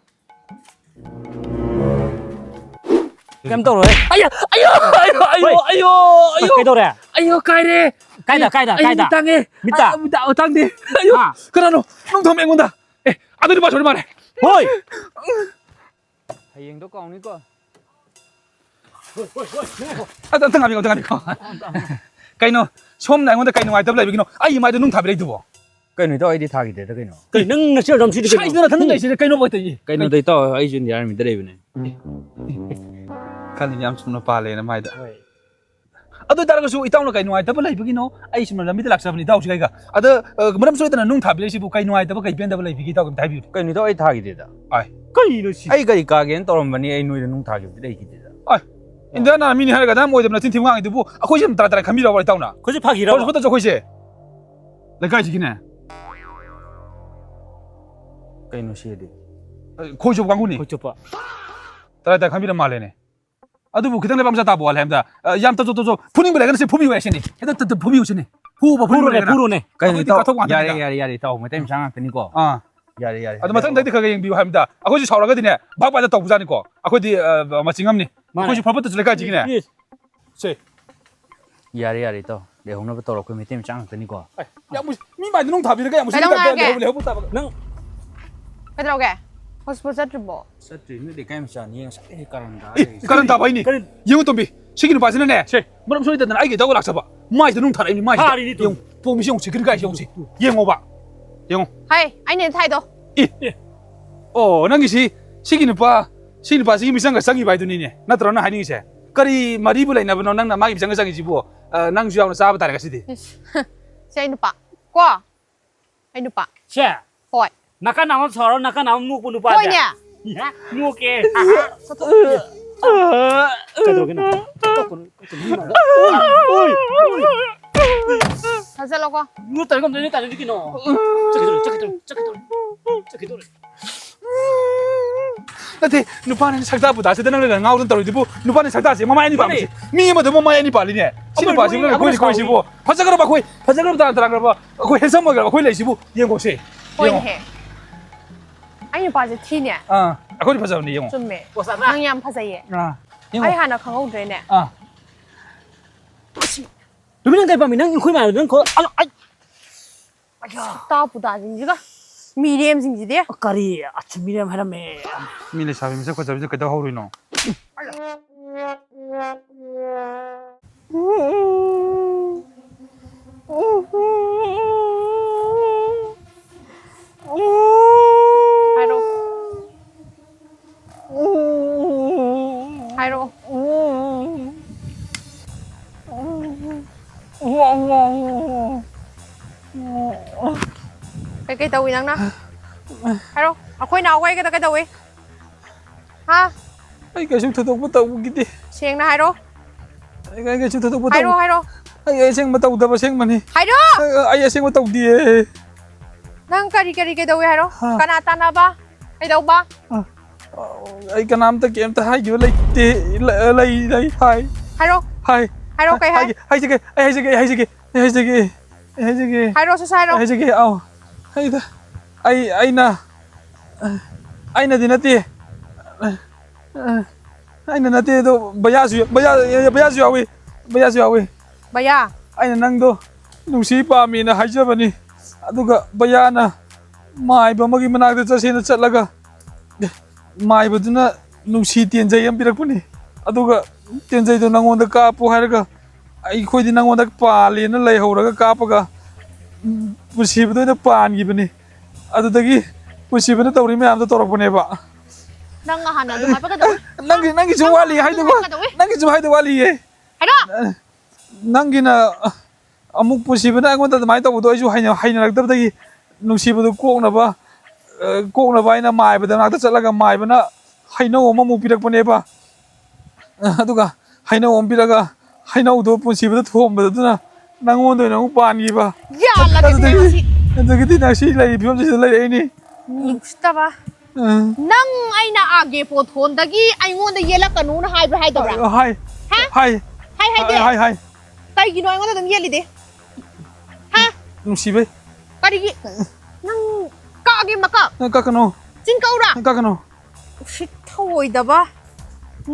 ꯀꯩꯝ ꯇꯧꯔꯣꯏ꯫ ꯑꯌꯣ, ꯑꯌꯣ, ꯑꯌꯣ, ꯑꯌꯣ, ꯍꯣꯏ꯫ ꯑꯌꯣ, ꯑꯌꯣ꯫ ꯀꯩꯗꯧꯔꯦ? ꯑꯌꯣ, ꯀꯥꯏꯔꯦ꯫ ꯀꯥꯏꯗ, ꯀꯥꯏꯗ, ꯑꯩ ꯀꯥꯏꯗ? ꯃꯤꯠ ꯇꯥꯡꯉꯦ꯫ ꯃꯤꯠꯇ? ꯑ, ꯃꯤꯠꯇ, ꯑ, ꯇꯥꯡꯗꯦ꯫ ꯑꯌꯣ, ꯍꯥ? ꯀꯅꯥꯅꯣ? ꯅꯨꯡ ꯊꯝꯃꯦ ꯑꯩꯉꯣꯟꯗ꯫ ꯑꯦ, ꯑꯗꯨꯗꯤ ꯄꯥꯁꯋꯥꯔꯗ ꯃꯥꯜꯂꯦ꯫ ꯍꯣꯏ꯫ ꯍꯌꯦꯡꯗꯣ ꯀꯥꯎꯅꯤꯀꯣ꯫ ꯑꯗ ꯑꯝꯇ ꯉꯥꯏꯕꯤꯌꯣ, ꯑꯝꯇ ꯉꯥꯏꯕꯤꯌꯣ꯫ ꯀꯩꯅꯣ, ꯁꯣꯝꯅ ꯑꯩꯉꯣꯟꯗ ꯀꯩ ꯅꯨꯡꯉꯥꯏꯇꯕ ꯂꯩꯕꯒꯤꯅꯣ? ꯑꯩ ꯏꯃꯥꯏꯗ ꯅꯨꯡ ꯊꯥꯕꯤꯔꯛꯏꯗꯨꯕꯣ? ꯀꯩꯅꯣ ꯏꯇꯥꯎ, ꯑꯩꯗꯤ ꯊꯥꯈꯤꯗꯦꯗ ꯀꯩꯅꯣ꯫ ꯀꯩ ꯅꯪ ꯅꯆꯤꯟ ꯑꯗꯨꯝ ꯁꯤꯗꯤ ꯀꯩꯅꯣ? ꯁꯥꯏꯁꯤꯗ ꯅꯊꯟꯗ ꯂꯩꯁꯤꯗ ꯀꯩꯅꯣ ꯕꯣꯏ ꯇꯧꯏ? ꯀꯩꯅꯣꯗ ꯏꯇꯥꯎ, ꯑꯩꯁꯨ ꯏꯟꯗꯤꯌꯥ ꯑꯥꯔꯃꯤꯗ ꯂꯩꯕꯅꯦ꯫ ꯈꯜꯂꯤ ꯌꯥꯝ ꯆꯨꯝꯅ ꯄꯥꯜꯂꯦꯅ ꯃꯥꯏꯗ꯫ ꯍꯣꯏ꯫ ꯑꯗꯨ ꯑꯣꯏꯇꯥꯔꯒꯁꯨ ꯏꯇꯥꯎꯅ ꯀꯩ ꯅꯨꯡꯉꯥꯏꯇꯕ ꯂꯩꯕꯒꯤꯅꯣ? ꯑꯩ ꯁꯨꯝ ꯂꯝꯕꯤꯗ ꯂꯥꯛꯆꯕꯅꯤ ꯏꯇꯥꯎꯁꯤ ꯀꯩꯒ꯫ ꯑꯗ, ꯑ, ꯃꯔꯝ ꯁꯣꯏꯗꯅ ꯅꯨꯡ ꯊꯥꯕꯤꯔꯛꯏꯁꯤꯕꯨ ꯀꯩ ꯅꯨꯡꯉꯥꯏꯇꯕ, ꯀꯩ ꯄꯦꯟꯗꯕ ꯂꯩꯕꯤꯒꯦ ꯏꯇꯥꯎꯒꯤ ꯑꯝꯇ ꯍꯥꯏꯕꯤꯌꯨ꯫ ꯀꯩꯅꯣ ꯏꯇꯥꯎ, ꯑꯩ ꯊꯥꯈꯤꯗꯦꯗ꯫ ꯑꯥꯏ꯫ ꯀꯩꯅꯣ ꯁꯤ? ꯑꯩ ꯀꯔꯤ ꯀꯥꯒꯦꯅ ꯇꯧꯔꯝꯕꯅꯤ, ꯑꯩ ꯅꯣꯏꯗ ꯅꯨꯡ ꯊꯥꯈꯤꯕꯗꯤ ꯂꯩꯈꯤꯗꯦꯗ꯫ ꯑꯥꯏ꯫ ꯏꯟꯗꯤꯌꯥꯟ ꯑꯥꯔꯃꯤꯅꯤ ꯍꯥꯏꯔꯒ ꯑꯗꯨꯝ ꯑꯣꯏꯗꯕ ꯅꯆꯤꯟ ꯊꯤꯕ ꯉꯥꯡꯉꯤꯗꯨꯕꯨ ꯑꯩꯈꯣꯏꯁꯦ ꯑꯗꯨꯝ ꯇꯔꯥ ꯇꯔꯥ ꯈꯟꯕꯤꯔꯕ ꯏꯇꯥꯎꯅ? ꯑꯩꯈꯣꯏꯁꯦ ꯐꯥꯒꯤꯔꯕ? ꯍꯧꯖꯤꯛ ꯈꯛꯇꯁꯨ ꯑꯩꯈꯣꯏꯁꯦ ꯂꯩꯀꯥꯏꯁꯤꯒꯤꯅꯦ꯫ ꯀꯩꯅꯣ ꯁꯤꯗꯤ? ꯑ, ꯈꯣꯏ ꯆꯣꯞꯄ ꯀꯥꯡꯕꯨꯅꯤ꯫ ꯈꯣꯏ ꯆꯣꯞꯄ꯫ ꯇꯔꯥ ꯇꯔꯥ ꯈꯟꯕꯤꯔ ꯃꯥꯜꯂꯦꯅꯦ꯫ ꯑꯗꯨꯕꯨ ꯈꯤꯇꯪ ꯂꯩꯕꯥꯛ ꯃꯆꯥ ꯇꯥꯕ ꯋꯥꯠꯂꯦ ꯍꯥꯏꯕꯗ, ꯑ, ꯌꯥꯝ ꯇꯧ-, ꯇꯧ-, ꯇꯧ-, ꯐꯨꯅꯤꯡꯕ ꯂꯩꯔꯒꯅ ꯁꯤ ꯐꯨꯕꯤꯌꯨ ꯍꯥꯏꯁꯤꯅꯤ꯫ ꯍꯦꯛꯇ ꯇ-, ꯇ-, ꯐꯨꯕꯤꯌꯨ ꯁꯤꯅꯤ꯫ ꯐꯨꯕ ꯐꯨꯅꯤꯡꯕ ꯐꯨꯔꯨꯅꯦ, ꯂꯩꯔꯒꯅ꯫ ꯐꯨꯔꯨꯅꯦ꯫ ꯀꯩꯅꯣ ꯑꯩꯈꯣꯏꯗꯤ ꯏꯇꯥꯎ? ꯀꯥꯊꯣꯛ ꯌꯥꯔꯦ, ꯉꯥꯛꯇꯅꯤꯗ꯫ ꯌꯥꯔꯦ, ꯌꯥꯔꯦ, ꯏꯇꯥꯎ꯫ ꯃꯩꯇꯩ ꯃꯆꯥ ꯉꯥꯛꯇꯅꯤꯀꯣ꯫ ꯑꯥ꯫ ꯌꯥꯔꯦ, ꯌꯥꯔꯦ꯫ ꯑꯗꯣ ꯃꯊꯪꯗꯩꯗꯤ ꯈꯔ ꯈꯔ ꯌꯦꯡꯕꯤꯌꯨ ꯍꯥꯏꯕꯗ, ꯑꯩꯈꯣꯏꯁꯨ ꯁꯥꯎꯔꯒꯗꯤꯅꯦ, ꯚꯥꯞ ꯚꯥꯞꯇ ꯇꯧꯕꯖꯥꯠꯅꯤꯀꯣ꯫ ꯑꯩꯈꯣꯏꯗꯤ, ꯑ, ꯃꯆꯤꯡ ꯑꯃꯅꯤ꯫ ꯃꯥꯅꯦ꯫ ꯑꯩꯈꯣꯏꯁꯨ ꯐꯕꯠꯇꯁꯨ ꯂꯩꯀꯥꯏꯁꯤꯒꯤꯅꯦ꯫ ꯏꯁ꯫ ꯁꯦ꯫ ꯌꯥꯔꯦ, ꯌꯥꯔꯦ, ꯏꯇꯥꯎ꯫ ꯂꯩꯍꯧꯅꯕ ꯇꯧꯔꯣ, ꯑꯩꯈꯣꯏ ꯃꯩꯇꯩ ꯃꯆꯥ ꯉꯥꯛꯇꯅꯤꯀꯣ꯫ ꯑꯦ, ꯌꯥꯝ ꯎꯁꯤ-, ꯃꯤ ꯃꯥꯏꯗ ꯅꯨꯡ ꯊꯥꯕꯤꯔꯒ ꯌꯥꯝ ꯎꯁꯤꯠꯇꯕ ꯀꯩꯗꯧ ꯇꯥꯏꯞꯇ ꯍꯥꯏꯔꯒꯦ? ꯂꯩꯍꯧ-, ꯂꯩꯍꯧꯕ ꯇꯥꯕ꯫ ꯅꯪ ꯀꯩꯗꯧꯔꯒꯦ? ꯍꯣꯁꯄꯤꯇꯥꯜ ꯆꯠꯇ꯭ꯔꯤꯕꯣ? ꯆꯠꯇ꯭ꯔꯤ, ꯅꯣꯏ ꯂꯩꯀꯥꯏ ꯃꯆꯥꯅꯤ, ꯉꯁꯥꯏꯗꯒꯤ ꯀꯔꯟ ꯇꯥ ꯑꯦ, ꯂꯩꯔꯤꯁꯦ꯫ ꯀꯔꯟ ꯇꯥꯕ ꯍꯥꯏꯅꯤ꯫ ꯀꯔꯤ? ꯌꯦꯡꯉꯨ, ꯇꯣꯝꯕꯤ, ꯁꯤꯒꯤ ꯅꯨꯄꯥꯁꯤꯅꯅꯦ, ꯁꯦ꯫ ꯃꯔꯝ ꯁꯣꯏꯗꯅ ꯑꯩꯒꯤ ꯏꯇꯥꯎꯒ ꯂꯥꯛꯆꯕ꯫ ꯃꯥꯏꯁꯤꯗ ꯅꯨꯡ ꯊꯥꯔꯛꯏꯅꯤ, ꯃꯥꯏꯁꯤꯗ꯫ ꯊꯥꯔꯤꯅꯤ, ꯇꯣꯝꯕꯤ꯫ ꯌꯦꯡꯉꯨ, ꯇꯣꯝꯕꯤꯁꯤ ꯌꯦꯡꯉꯨ, ꯁꯦꯀ꯭ꯌꯨꯔꯤꯇꯤ ꯒꯥꯔꯗꯁꯤ ꯌꯦꯡꯉꯨꯁꯤ꯫ ꯌꯦꯡꯉꯣꯕ꯫ ꯌꯦꯡꯉꯣ꯫ ꯍꯩ, ꯑꯩꯅꯦ ꯊꯥꯏꯗꯣ꯫ ꯑꯦ꯫ ꯑꯣ, ꯅꯪꯒꯤꯁꯤ ꯁꯤꯒꯤ ꯅꯨꯄꯥ, ꯁꯤ ꯅꯨꯄꯥꯁꯤꯒꯤ ꯃꯤꯆꯪꯒ ꯆꯪꯉꯤꯕ ꯍꯥꯏꯗꯨꯅꯤꯅꯦ꯫ ꯅꯠꯇ꯭ꯔꯣ ꯅꯪ ꯍꯥꯏꯅꯤꯡꯉꯤꯁꯦ? ꯀꯔꯤ ꯃꯔꯤꯕꯨ ꯂꯩꯅꯕꯅꯣ ꯅꯪꯅ ꯃꯥꯒꯤ ꯃꯤꯆꯪꯒ ꯆꯪꯉꯤꯁꯤꯕꯨ? ꯑ, ꯅꯪꯁꯨ ꯌꯥꯎꯅ ꯆꯥꯕ ꯇꯥꯔꯦ ꯉꯁꯤꯗꯤ꯫ ꯏꯁ, ꯁꯤ ꯑꯩ ꯅꯨꯄꯥ꯫ ꯀꯣ? ꯑꯩ ꯅꯨꯄꯥ꯫ ꯁꯦ꯫ ꯍꯣꯏ꯫ ꯅꯥꯀꯟ ꯑꯃ ꯁꯥꯎꯔ, ꯅꯥꯀꯟ ꯑꯃ ꯅꯣꯛꯄ ꯅꯨꯄꯥꯁꯦ꯫ ꯍꯣꯏꯅꯦ꯫ ꯏꯍꯦ, ꯅꯣꯛꯀꯦ꯫ ꯀꯩꯗꯧꯔꯒꯦ ꯅꯪ? ꯀꯩꯗꯧꯔꯒꯦ ꯅꯪ? ꯐꯖꯜꯂꯣꯀꯣ꯫ ꯅꯣꯛꯇ꯭ꯔꯒ ꯑꯝꯇ ꯅꯣꯛ ꯇꯥꯗꯣꯏꯅꯤ ꯀꯩꯅꯣ꯫ ꯆꯠꯈꯤꯗꯣꯔꯦ, ꯆꯠꯈꯤꯗꯣꯔꯦ, ꯆꯠꯈꯤꯗꯣꯔꯦ, ꯆꯠꯈꯤꯗꯣꯔꯦ꯫ ꯅꯠꯇꯦ, ꯅꯨꯄꯥꯅ ꯁꯛꯇꯥ ꯄꯨꯇꯥꯁꯤꯗ ꯅꯪꯅ ꯉꯥꯎꯗꯅ ꯇꯧꯔꯤꯗꯨꯕꯨ, ꯅꯨꯄꯥꯅ ꯁꯛꯇꯥꯁꯦ ꯃꯃꯥꯏ ꯑꯅꯤ ꯄꯥꯝꯃꯤꯁꯦ꯫ ꯃꯤ ꯑꯃꯗ ꯃꯃꯥꯏ ꯑꯅꯤ ꯄꯥꯜꯂꯤꯅꯦ꯫ ꯁꯤ ꯑꯃ ꯅꯨꯄꯥꯁꯤꯕꯨ ꯅꯣꯏ ꯅꯪꯅ ꯑꯃꯅ ꯀꯣꯏꯔꯤ ꯀꯣꯏꯔꯤꯁꯤꯕꯨ꯫ ꯐꯖꯈ꯭ꯔꯕ ꯑꯩꯈꯣꯏ, ꯐꯖꯈ꯭ꯔꯕ ꯇꯥꯟ ꯇꯥꯔꯈ꯭ꯔꯕ ꯑꯩꯈꯣꯏ, ꯍꯦꯟꯁꯝ ꯑꯣꯏꯈ꯭ꯔꯕ ꯑꯩꯈꯣꯏ ꯂꯩꯁꯤꯕꯨ ꯌꯦꯡꯉꯣꯁꯦ꯫ ꯌꯦꯡꯉꯣ꯫ ꯍꯣꯏꯅꯦꯍꯦ꯫ ꯑꯩ ꯅꯨꯄꯥꯁꯦ ꯊꯤꯅꯦ꯫ ꯑꯥ, ꯑꯩꯈꯣꯏꯗꯤ ꯐꯖꯕꯅꯦ, ꯌꯦꯡꯉꯣ꯫ ꯆꯨꯝꯃꯦ꯫ ꯅꯪ ꯌꯥꯝ ꯐꯖꯩꯌꯦ꯫ ꯑꯥ, ꯌꯦꯡꯉꯣ꯫ ꯑꯩ ꯍꯥꯟꯅ ꯈꯪꯍꯧꯗ꯭ꯔꯦꯅꯦ꯫ ꯑꯥ꯫ ꯇꯨꯃꯤꯟ ꯅꯪ ꯀꯩ ꯄꯥꯝꯃꯤ? ꯅꯪ ꯑꯩꯈꯣꯏ ꯃꯥꯟꯕꯗ ꯅꯪ ꯈꯣ-, ꯑ-, ꯑꯩ ꯇꯥ ꯄꯨꯇꯥꯁꯤꯡꯁꯤꯒ ꯃꯤꯔꯦꯝꯁꯤꯡꯁꯤꯗꯤ꯫ ꯀꯔꯤ? ꯑꯁ, ꯃꯤꯔꯦꯝ ꯍꯥꯏꯔꯝꯃꯦ꯫ ꯃꯤ ꯂꯩꯁꯥꯕꯤ ꯃꯁꯛ ꯐꯖꯕꯁꯦ ꯀꯩꯗꯧ ꯍꯧꯔꯨꯏꯅꯣ? ꯍꯥꯏꯔꯣ꯫ ꯍꯥꯏꯔꯛꯑꯣ꯫ ꯀꯩꯀꯩ ꯇꯧꯏ ꯅꯪꯅ? ꯍꯥꯏꯔꯣ꯫ ꯑꯩꯈꯣꯏ ꯅꯥꯎꯒꯩꯒꯗ ꯀꯩꯗꯧꯏ? ꯍꯥ? ꯑꯩ ꯀꯩꯁꯨ ꯊꯣꯏꯗꯣꯛꯄ ꯇꯧꯈꯤꯗꯦ꯫ ꯁꯦꯡꯅ ꯍꯥꯏꯔꯣ꯫ ꯑꯩ, ꯑꯩ ꯀꯩꯁꯨ ꯊꯣꯏꯗꯣꯛꯄ ꯍꯥꯏꯔꯣ, ꯇꯧ-, ꯍꯥꯏꯔꯣ꯫ ꯑꯩ, ꯑꯩ ꯑꯁꯦꯡꯕ ꯇꯧꯗꯕ ꯑꯁꯦꯡꯕꯅꯤ꯫ ꯍꯥꯏꯔꯣ! ꯑꯩ, ꯑꯩ ꯑꯁꯦꯡꯕ ꯇꯧꯗꯤꯌꯦ꯫ ꯅꯪ ꯀꯔꯤ, ꯀꯔꯤ ꯀꯩꯗꯧꯏ ꯍꯥꯏꯔꯣ? ꯍꯥ? ꯀꯅꯥ ꯇꯥꯟꯅꯕ? ꯀꯩꯗꯧꯕ? ꯑ, ꯑ, ꯑꯩ ꯀꯅꯥꯝꯇ ꯀꯩꯝꯇ ꯍꯥꯏꯈꯤꯕ ꯂꯩꯇꯦ꯫ ꯂ-, ꯂꯩ, ꯂꯩ, ꯍꯥꯏ꯫ ꯍꯥꯏꯔꯣ꯫ ꯍꯥꯏ꯫ ꯍꯥꯏꯔꯣ, ꯀꯩ ꯍꯥꯏ? ꯍꯥꯏꯒꯦ, ꯍꯥꯏꯖꯒꯦ, ꯑꯩ ꯍꯥꯏꯖꯒꯦ, ꯑꯩ ꯍꯥꯏꯖꯒꯦ, ꯑꯩ ꯍꯥꯏꯖꯒꯦ, ꯑꯩ ꯍꯥꯏꯖꯒꯦ꯫ ꯍꯥꯏꯔꯣ, ꯁꯠ ꯁꯠ ꯍꯥꯏꯔꯣ꯫ ꯑꯩ ꯍꯥꯏꯖꯒꯦ, ꯑꯥꯎ꯫ ꯑꯩꯗ, ꯑꯩ, ꯑꯩꯅ, ꯑꯩꯅꯗꯤ ꯅꯠꯇꯦ꯫ ꯑꯩꯅ ꯅꯠꯇꯦ ꯑꯗꯣ, ꯚꯩꯌꯥꯁꯨ, ꯚꯩꯌꯥ-, ꯚꯩꯌꯥꯁꯨ ꯌꯥꯎꯏ, ꯚꯩꯌꯥꯁꯨ ꯌꯥꯎꯏ꯫ ꯚꯩꯌꯥ꯫ ꯑꯩꯅ ꯅꯪꯗꯣ ꯅꯨꯡꯁꯤ ꯄꯥꯝꯃꯤꯅ ꯍꯥꯏꯖꯕꯅꯤ, ꯑꯗꯨꯒ ꯚꯩꯌꯥꯅ ꯃꯥꯏꯕ ꯑꯃꯒꯤ ꯃꯅꯥꯛꯇ ꯆꯠꯁꯦꯅ ꯆꯠꯂꯒ, ꯃꯥꯏꯕꯗꯨꯅ ꯅꯨꯡꯁꯤ ꯇꯦꯟꯖꯩ ꯑꯃ ꯄꯤꯔꯛꯄꯅꯤ, ꯑꯗꯨꯒ ꯇꯦꯟꯖꯩꯗꯣ ꯅꯪꯉꯣꯟꯗ ꯀꯥꯞꯄꯨ ꯍꯥꯏꯔꯒ, ꯑꯩꯈꯣꯏꯗꯤ ꯅꯪꯉꯣꯟꯗ ꯄꯥꯜꯂꯦꯅ ꯂꯩꯍꯧꯔꯒ ꯀꯥꯞꯄꯒ, ꯎꯝ, ꯄꯨꯟꯁꯤꯕꯗ ꯑꯣꯏꯅ ꯄꯥꯟꯈꯤꯕꯅꯤ꯫ ꯑꯗꯨꯗꯒꯤ ꯄꯨꯟꯁꯤꯕꯅ ꯇꯧꯔꯤ ꯃꯌꯥꯝꯗꯣ ꯇꯧꯔꯛꯄꯅꯦꯕ꯫ ꯅꯪ ꯍꯥꯟꯅ ꯑꯗꯨ ꯍꯥꯏꯕ ꯀꯩꯗꯧꯋꯤ? ꯅꯪꯒꯤ, ꯅꯪꯒꯤꯁꯨ ꯅꯪ ꯋꯥꯠꯂꯤ ꯍꯥꯟꯅ ꯑꯗꯨ ꯍꯥꯏꯗꯧꯕ꯫ ꯍꯥꯏꯕ ꯀꯩꯗꯧꯋꯤ? ꯅꯪꯒꯤꯁꯨ ꯍꯥꯏꯗꯧ ꯋꯥꯠꯂꯤꯌꯦ꯫ ꯍꯥꯏꯔꯣ! ꯅꯪꯒꯤꯅ ꯑꯃꯨꯛ ꯄꯨꯟꯁꯤꯕꯅ ꯑꯩꯉꯣꯟꯗ ꯑꯗꯨꯃꯥꯏꯅ ꯇꯧꯕꯗꯣ ꯑꯩꯁꯨ ꯍꯩꯅ-, ꯍꯩꯅꯔꯛꯇꯕꯗꯒꯤ ꯅꯨꯡꯁꯤꯕꯗꯨ ꯀꯣꯛꯅꯕ, ꯑ, ꯀꯣꯛꯅꯕ ꯍꯥꯏꯅ ꯃꯥꯏꯕꯗ ꯉꯥꯛꯇ ꯆꯠꯂꯒ ꯃꯥꯏꯕꯅ ꯍꯩꯅꯧ ꯑꯃꯃꯨꯛ ꯄꯤꯔꯛꯄꯅꯦꯕ꯫ ꯑ, ꯑꯗꯨꯒ ꯍꯩꯅꯧ ꯑꯃ ꯄꯤꯔꯒ ꯍꯩꯅꯧꯗꯣ ꯄꯨꯟꯁꯤꯕꯗ ꯊꯣꯝꯕꯗ ꯑꯗꯨꯅ ꯅꯪꯉꯣꯟꯗ ꯑꯣꯏꯅ ꯑꯃꯨꯛ ꯄꯥꯟꯈꯤꯕ꯫ ꯌꯥꯜꯂꯒꯦ ꯑꯗꯨꯗꯒꯤ, ꯉꯁꯤ꯫ ꯑꯗꯨꯗꯒꯤꯗꯤ ꯅꯪ ꯁꯤ ꯂꯩꯔꯤ ꯐꯤꯕꯝꯁꯤꯗ ꯂꯩꯔꯛꯏꯅꯤ꯫ ꯎꯁꯤꯠꯇꯕ꯫ ꯅꯪ ꯑꯩꯅ ꯑꯥꯒꯦ ꯄꯣꯠꯊꯣꯟꯗꯒꯤ ꯑꯩꯉꯣꯟꯗ ꯌꯦꯜꯂꯛꯀꯅꯨꯅ ꯍꯥꯏꯕ꯭ꯔꯥ ꯍꯥꯏꯗꯕ꯭ꯔꯥ? ꯍꯥꯏ꯫ ꯍꯥ? ꯍꯥꯏ꯫ ꯍꯥꯏ ꯍꯥꯏꯗꯦ? ꯍꯥꯏ, ꯍꯥꯏ, ꯍꯥꯏ꯫ ꯀꯩꯒꯤꯅꯣ ꯑꯩꯉꯣꯟꯗ ꯑꯗꯨꯝ ꯌꯦꯜꯂꯤꯗꯤ? ꯍꯥ? ꯅꯨꯡꯁꯤꯕꯩ꯫ ꯀꯔꯤꯒꯤ? ꯅꯪ ꯀꯛꯑꯒꯦ ꯃꯀꯛ꯫ ꯅꯪ ꯀꯛꯀꯅꯨ꯫ ꯆꯤꯡ ꯀꯛꯎꯔꯥ? ꯅꯪ ꯀꯛꯀꯅꯨ꯫ ꯎꯁꯤꯠ ꯊꯧꯑꯣꯏꯗꯕ꯫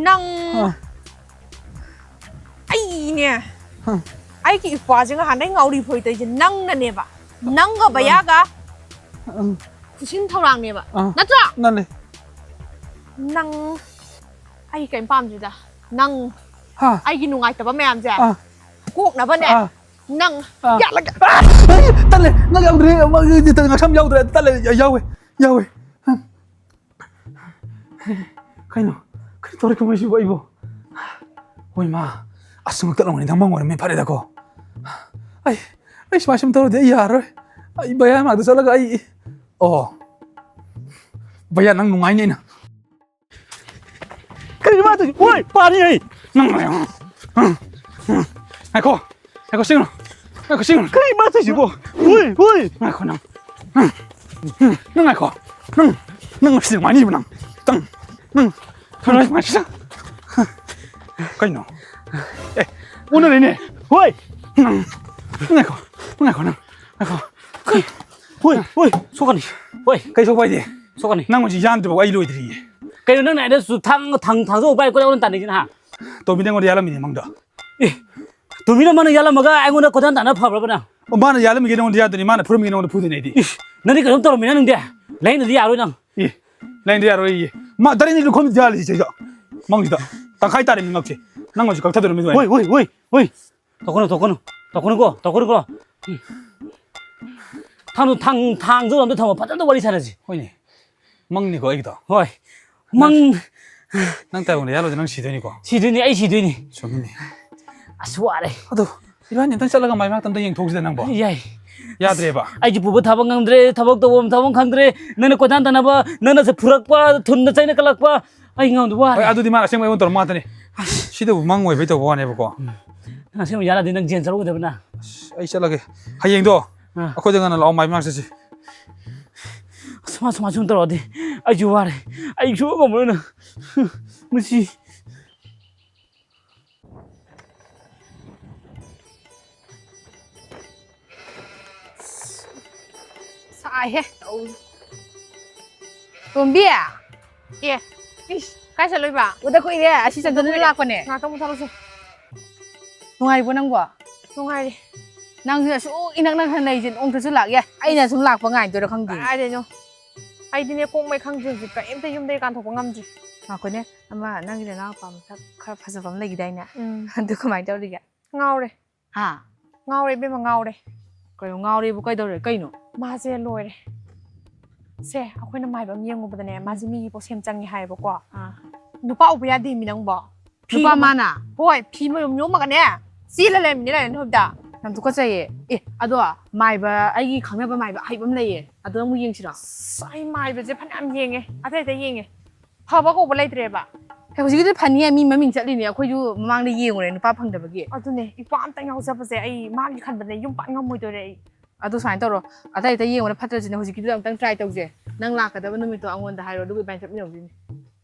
ꯅꯪ ꯑꯥ꯫ ꯑꯩꯅꯦ꯫ ꯍꯥ꯫ ꯑꯩꯒꯤ ꯏꯄ꯭ꯋꯥꯁꯦ ꯉꯍꯥꯟꯗꯩ ꯉꯥꯎꯔꯤ ꯐꯣꯏ ꯇꯧꯔꯤꯁꯦ ꯅꯪꯅꯅꯦꯕ꯫ ꯅꯪꯒ ꯕꯌꯥꯒ ꯎꯝ꯫ ꯈꯨꯁꯤꯟ ꯊꯧꯔꯥꯡꯅꯦꯕ꯫ ꯑꯥ꯫ ꯅꯠꯇ꯭ꯔꯣ? ꯅꯠꯂꯦ꯫ ꯅꯪ ꯑꯩ ꯀꯔꯤꯝ ꯄꯥꯝꯗ꯭ꯔꯤꯗ꯫ ꯅꯪ ꯍꯥ꯫ ꯑꯩꯒꯤ ꯅꯨꯡꯉꯥꯏꯇꯕ ꯃꯌꯥꯝꯁꯦ ꯑꯥ꯫ ꯀꯣꯛꯅꯕꯅꯦ꯫ ꯑꯥ꯫ ꯅꯪ ꯑꯥ꯫ ꯌꯥꯜꯂꯒꯦ꯫ ꯑꯥ! ꯑꯩ ꯇꯜꯂꯦ꯫ ꯅꯪ ꯌꯥꯎꯗ꯭ꯔꯦ꯫ ꯉꯛꯁꯝ ꯌꯥꯎꯗ꯭ꯔꯦ꯫ ꯇꯜꯂꯦ꯫ ꯌꯥꯎꯋꯦ꯫ ꯌꯥꯎꯋꯦ꯫ ꯀꯩꯅꯣ? ꯀꯩꯅꯣ ꯇꯧꯔꯤ ꯀꯨꯝꯍꯩꯁꯤꯕꯨ ꯑꯩꯕꯨ? ꯍꯣꯏ ꯃꯥ꯫ ꯑꯁ ꯉꯛꯇ ꯂꯥꯎꯅꯤꯡꯗ ꯃꯪ ꯑꯣꯏꯔꯝꯃꯦ꯫ ꯐꯔꯦꯗꯀꯣ꯫ ꯑꯩ ꯑꯩ ꯁꯨꯃꯥꯏ ꯁꯨꯝ ꯇꯧꯔꯗꯤ ꯑꯩ ꯌꯥꯔꯔꯣꯏ꯫ ꯑꯩ ꯕꯌꯥ ꯃꯅꯥꯛꯇ ꯆꯠꯂꯒ ꯑꯩ ꯑꯣ꯫ ꯕꯌꯥ ꯅꯪ ꯅꯨꯡꯉꯥꯏꯅꯤ ꯑꯩꯅ꯫ ꯀꯩꯅꯣ ꯃꯥ ꯇꯧꯏꯁꯤ? ꯑꯣꯏ, ꯄꯥꯅꯤ ꯑꯩ꯫ ꯅꯪ ꯉꯥꯏꯈꯣ꯫ ꯉꯥꯏꯈꯣ꯫ ꯉꯥꯏꯈꯣ, ꯁꯤꯡꯉꯨ꯫ ꯉꯥꯏꯈꯣ, ꯁꯤꯡꯉꯨ꯫ ꯀꯩꯅꯣ ꯃꯥ ꯇꯧꯏꯁꯤꯕꯣ? ꯑꯣꯏ, ꯑꯣꯏ꯫ ꯉꯥꯏꯈꯣ, ꯅꯪ꯫ ꯅꯪ, ꯅꯪ ꯉꯥꯏꯈꯣ꯫ ꯅꯪ, ꯅꯪ ꯉꯁꯤ ꯅꯨꯡꯉꯥꯏꯅꯤꯕ ꯅꯪ꯫ ꯅꯪ, ꯅꯪ꯫ ꯈꯔ ꯅꯨꯡꯉꯥꯏꯁꯤ꯫ ꯀꯩꯅꯣ? ꯑꯦ, ꯎꯅꯔꯦꯅꯦ꯫ ꯍꯣꯏ꯫ ꯅꯪ, ꯅꯪ ꯉꯥꯏꯈꯣ꯫ ꯅꯪ ꯉꯥꯏꯈꯣ, ꯅꯪ꯫ ꯉꯥꯏꯈꯣ꯫ ꯍꯣꯏ, ꯍꯣꯏ, ꯁꯣꯛꯀꯅꯤ꯫ ꯍꯣꯏ꯫ ꯀꯩ ꯁꯣꯛꯄ ꯍꯥꯏꯗꯤ? ꯁꯣꯛꯀꯅꯤ꯫ ꯅꯪ ꯍꯧꯖꯤꯛ ꯌꯥꯟꯗ꯭ꯔꯤꯕꯧ ꯑꯩ ꯂꯣꯏꯗ꯭ꯔꯤꯌꯦ꯫ ꯀꯩꯅꯣ ꯅꯪꯅ ꯑꯩꯅ ꯁꯨ-, ꯊꯥꯡ, ꯊꯥꯡ, ꯊꯥꯡꯖꯧ ꯄꯥꯏ ꯀꯣꯏꯔꯥꯎꯅ ꯇꯥꯟꯅꯩꯁꯤꯅ, ꯍꯥ? ꯇꯣꯝꯕꯤꯅ ꯑꯩꯉꯣꯟꯗ ꯌꯥꯜꯂꯝꯃꯤꯅꯦ ꯃꯪꯗ꯫ ꯑꯦ, ꯇꯣꯝꯕꯤꯅ ꯃꯥꯅ ꯌꯥꯜꯂꯝꯃꯒ ꯑꯩꯉꯣꯟꯗ ꯀꯣꯏꯇꯥꯟ ꯇꯥꯟꯅ ꯐꯕ꯭ꯔꯕ ꯅꯪ? ꯑꯣ, ꯃꯥꯅ ꯌꯥꯜꯂꯝꯃꯤꯒꯦ ꯅꯉꯣꯟꯗ ꯌꯥꯗꯣꯏꯅꯤ, ꯃꯥꯅ ꯐꯨꯔꯝꯃꯤꯒꯦ ꯅꯉꯣꯟꯗ ꯐꯨꯗꯣꯏꯅꯦ ꯑꯩꯗꯤ꯫ ꯏꯁ, ꯅꯪꯗꯤ ꯀꯩꯅꯣꯝ ꯇꯧꯔꯝꯃꯤꯅ ꯅꯪꯗꯤ? ꯂꯥꯏꯌꯦꯡꯗꯗꯤ ꯌꯥꯔꯣꯏ ꯅꯪ꯫ ꯑꯦ, ꯂꯥꯏꯌꯦꯡꯗ ꯌꯥꯔꯣꯏ ꯑꯩ꯫ ꯃꯥ ꯗꯥꯏꯔꯦꯛꯅꯤ ꯂꯨꯈꯣꯝ ꯌꯥꯜꯂꯤꯁꯦ ꯁꯤꯗ꯫ ꯃꯪꯁꯤꯗ꯫ ꯇꯪꯈꯥꯏ ꯇꯥꯔꯦ ꯃꯤ ꯉꯛꯁꯦ꯫ ꯅꯪ ꯍꯧꯖꯤꯛ ꯀꯛꯊꯗꯣꯏꯔꯣ ꯃꯤꯗꯨꯃꯥꯏꯅ? ꯍꯣꯏ, ꯍꯣꯏ, ꯍꯣꯏ, ꯍꯣꯏ꯫ ꯇꯧꯀꯅꯨ, ꯇꯧꯀꯅꯨ꯫ ꯇꯧꯀꯅꯨꯀꯣ, ꯇꯧꯀꯅꯨꯀꯣ꯫ ꯎꯝ꯫ ꯊꯥꯡꯗꯣ, ꯊꯥꯡ, ꯊꯥꯡꯗꯣ ꯑꯝꯇ ꯊꯝꯃꯣ, ꯐꯖꯅ ꯋꯥꯔꯤ ꯁꯥꯟꯅꯁꯤ꯫ ꯍꯣꯏꯅꯦ꯫ ꯃꯪꯅꯤꯀꯣ ꯑꯩꯒꯤꯗꯣ? ꯍꯣꯏ꯫ ꯃꯪ꯫ ꯅꯪ ꯇꯥꯏꯕꯪꯗ ꯌꯥꯜꯂꯣꯏꯗ ꯅꯪ ꯁꯤꯗꯣꯏꯅꯤꯀꯣ? ꯁꯤꯗꯣꯏꯅꯤ, ꯑꯩ ꯁꯤꯗꯣꯏꯅꯤ꯫ ꯆꯨꯝꯃꯤꯅꯦ꯫ ꯑꯁ, ꯋꯥꯔꯦ꯫ ꯑꯗꯣ, ꯏꯕꯥꯅꯤ ꯑꯝꯇꯪ ꯆꯠꯂꯒ ꯃꯥꯏ ꯃꯅꯥꯛꯇ ꯑꯝꯇ ꯌꯦꯡꯊꯣꯛꯎꯁꯤꯗ ꯅꯪꯕꯣ? ꯌꯥꯏ꯫ ꯌꯥꯗ꯭ꯔꯦꯕ? ꯑꯩꯁꯨ ꯄꯨꯕ ꯊꯥꯕ ꯉꯝꯗ꯭ꯔꯦ, ꯊꯕꯛ ꯇꯧꯕꯝ ꯊꯥꯕꯝ ꯈꯪꯗ꯭ꯔꯦ, ꯅꯪꯅ ꯀꯣꯏꯇꯥꯟ ꯇꯥꯟꯅꯕ, ꯅꯪꯅꯁꯨ ꯐꯨꯔꯛꯄ, ꯊꯨꯟꯗ ꯆꯩꯅ ꯀꯜꯂꯛꯄ, ꯑꯩ ꯉꯝꯗ ꯋꯥꯔꯦ꯫ ꯍꯣꯏ, ꯑꯗꯨꯗꯤ ꯃꯥꯅ ꯑꯁꯦꯡꯕ ꯑꯩꯉꯣꯟꯗ ꯇꯧꯔꯝꯕ ꯉꯥꯛꯇꯅꯤ꯫ ꯑꯁ꯫ ꯁꯤꯗꯕꯨ ꯃꯪ ꯑꯣꯏꯕꯩ ꯇꯧꯕ ꯋꯥꯅꯦꯕꯀꯣ꯫ ꯎꯝ꯫ ꯅꯪ ꯑꯁꯦꯡꯕ ꯌꯥꯔꯗꯤ ꯅꯪ ꯖꯦꯟ ꯆꯠꯂꯨꯒꯗꯕ ꯅꯪ꯫ ꯑꯁ, ꯑꯩ ꯆꯠꯂꯒꯦ꯫ ꯍꯌꯦꯡꯗꯣ ꯑꯥ꯫ ꯑꯩꯈꯣꯏꯗ ꯉꯟꯅ ꯂꯥꯛꯑꯣ, ꯃꯥꯏ ꯃꯅꯥꯛ ꯆꯠꯁꯤ꯫ ꯑꯁ, ꯃꯥ ꯁꯨꯃꯥꯏ ꯁꯨꯝ ꯇꯧꯔꯛꯑꯗꯤ ꯑꯩꯁꯨ ꯋꯥꯔꯦ꯫ ꯑꯩ ꯁꯨꯕ ꯉꯝꯃꯔꯣꯏ ꯅꯪ꯫ ꯃꯁꯤ꯫ ꯁꯥꯏꯍꯦ꯫ ꯇꯣꯝꯕꯤ꯫ ꯑꯦ꯫ ꯏꯁ꯫ ꯀꯥꯏ ꯆꯠꯂꯨꯏꯕ? ꯎꯗ ꯀꯨꯏꯔꯦ꯫ ꯑꯁꯤ ꯆꯟꯗꯅ ꯀꯨꯏꯔꯦ꯫ ꯂꯥꯛꯄꯅꯦ꯫ ꯉꯥꯛꯇꯪ ꯑꯃꯨꯛ ꯊꯣꯛꯂꯛꯁꯦ꯫ ꯅꯨꯡꯉꯥꯏꯔꯤꯕꯣ ꯅꯪꯕꯣ? ꯅꯨꯡꯉꯥꯏꯔꯤ꯫ ꯅꯪꯁꯦ ꯑꯁꯨꯛ ꯏꯅꯛ ꯅꯛꯅ ꯂꯩꯁꯦ, ꯅꯣꯡꯇꯁꯨ ꯂꯥꯛ ꯌꯥꯏ꯫ ꯑꯩꯅ ꯁꯨꯝ ꯂꯥꯛꯄ ꯉꯥꯏꯗꯣꯏꯔꯥ ꯈꯪꯗꯦ꯫ ꯀꯥꯏꯗꯩꯅꯣ? ꯑꯩꯗꯤꯅꯦ, ꯀꯣꯛ ꯃꯩ ꯈꯪꯗ꯭ꯔꯦ ꯍꯧꯖꯤꯛ꯫ ꯀꯔꯤꯝꯇ ꯌꯨꯝꯗꯒꯤ ꯀꯥꯟꯊꯣꯛꯄ ꯉꯝꯗ꯭ꯔꯤ꯫ ꯉꯥꯏꯈꯣꯅꯦ, ꯑꯃ ꯅꯪꯒꯤ ꯅꯅꯥꯎꯄꯥ ꯃꯁꯛ ꯈꯔ ꯐꯖꯕ ꯑꯃ ꯂꯩꯈꯤꯗꯥꯏꯅꯦ? ꯎꯝ꯫ ꯑꯗꯨ ꯀꯃꯥꯏꯅ ꯇꯧꯔꯤꯒꯦ? ꯉꯥꯎꯔꯦ꯫ ꯍꯥ? ꯉꯥꯎꯔꯦ ꯏꯕꯦꯝꯃ, ꯉꯥꯎꯔꯦ꯫ ꯀꯩꯅꯣ ꯉꯥꯎꯔꯦꯕꯨ ꯀꯩꯗꯧꯔꯦ? ꯀꯩꯅꯣ? ꯃꯥꯁꯦ ꯂꯣꯏꯔꯦ꯫ ꯁꯦ, ꯑꯩꯈꯣꯏꯅ ꯃꯥꯏꯕ ꯑꯃ ꯌꯦꯡꯉꯨꯕꯗꯅꯦ, ꯃꯥꯁꯦ ꯃꯤꯒꯤ ꯄꯣꯠꯁꯦꯝ ꯆꯪꯉꯦ ꯍꯥꯏꯌꯦꯕꯀꯣ꯫ ꯑꯥ꯫ ꯅꯨꯄꯥ ꯎꯕ ꯌꯥꯗꯦ ꯃꯤ ꯅꯪꯕꯣ꯫ ꯐꯤꯒ ꯅꯨꯄꯥ ꯃ-, ꯃꯥꯅ? ꯍꯣꯏ, ꯐꯤ ꯃꯌꯨꯝ ꯌꯣꯝꯃꯒꯅꯦ, ꯆꯦꯜꯂ ꯂꯩꯔꯝꯃꯤꯅꯦ ꯂꯥꯏꯔꯦꯟ ꯍꯣꯏꯗ꯫ ꯌꯥꯝ ꯇꯨꯀꯠꯆꯩꯌꯦ꯫ ꯑꯦ, ꯑꯗꯣ ꯃꯥꯏꯕ, ꯑꯩꯒꯤ ꯈꯪꯅꯕ ꯃꯥꯏꯕ ꯑꯍꯩꯕ ꯑꯃ ꯂꯩꯌꯦ꯫ ꯑꯗꯣ ꯑꯃꯨꯛ ꯌꯦꯡꯁꯤꯔꯣ? ꯑꯁ, ꯑꯩ ꯃꯥꯏꯕꯁꯦ ꯐꯅꯌꯥꯝ ꯌꯦꯡꯉꯦ, ꯑꯇꯩ ꯑꯇꯩ ꯌꯦꯡꯉꯦ꯫ ꯐꯕ ꯀꯧꯕ ꯂꯩꯇ꯭ꯔꯦꯕ꯫ ꯍꯦ, ꯍꯧꯖꯤꯛꯀꯤꯗꯤ ꯐꯅꯤꯌꯦ, ꯃꯤ ꯃꯃꯤꯡ ꯆꯠꯂꯤꯅꯦ, ꯑꯩꯈꯣꯏꯁꯨ ꯃꯃꯥꯡꯗ ꯌꯦꯡꯉꯨꯔꯦ, ꯅꯨꯄꯥ ꯐꯪꯗꯕꯒꯤ꯫ ꯑꯗꯨꯅꯦ, ꯏꯄꯥ ꯑꯝꯇꯪ ꯌꯥꯎꯖꯕꯁꯦ ꯑꯩ ꯃꯥꯒꯤ ꯈꯟꯕꯗ ꯌꯨꯝ ꯄꯥꯟ ꯉꯝꯃꯣꯏꯗꯣꯔꯦ ꯑꯩ꯫ ꯑꯗꯨ ꯁꯨꯃꯥꯏꯅ ꯇꯧꯔꯣ, ꯑꯇꯩ ꯑꯇꯩ ꯌꯦꯡꯕꯅ ꯐꯠꯇ꯭ꯔꯁꯤꯅꯦ, ꯍꯧꯖꯤꯛꯀꯤꯗꯨꯗ ꯑꯝꯇꯪ try ꯇꯧꯁꯦ꯫ ꯅꯪ ꯂꯥꯛꯀꯗꯕ ꯅꯨꯃꯤꯠꯇꯣ ꯑꯩꯉꯣꯟꯗ ꯍꯥꯏꯔꯣ, ꯑꯗꯨꯒ ꯏꯕꯥꯅꯤ ꯆꯠꯃꯤꯟꯅꯧꯁꯤꯅꯦ꯫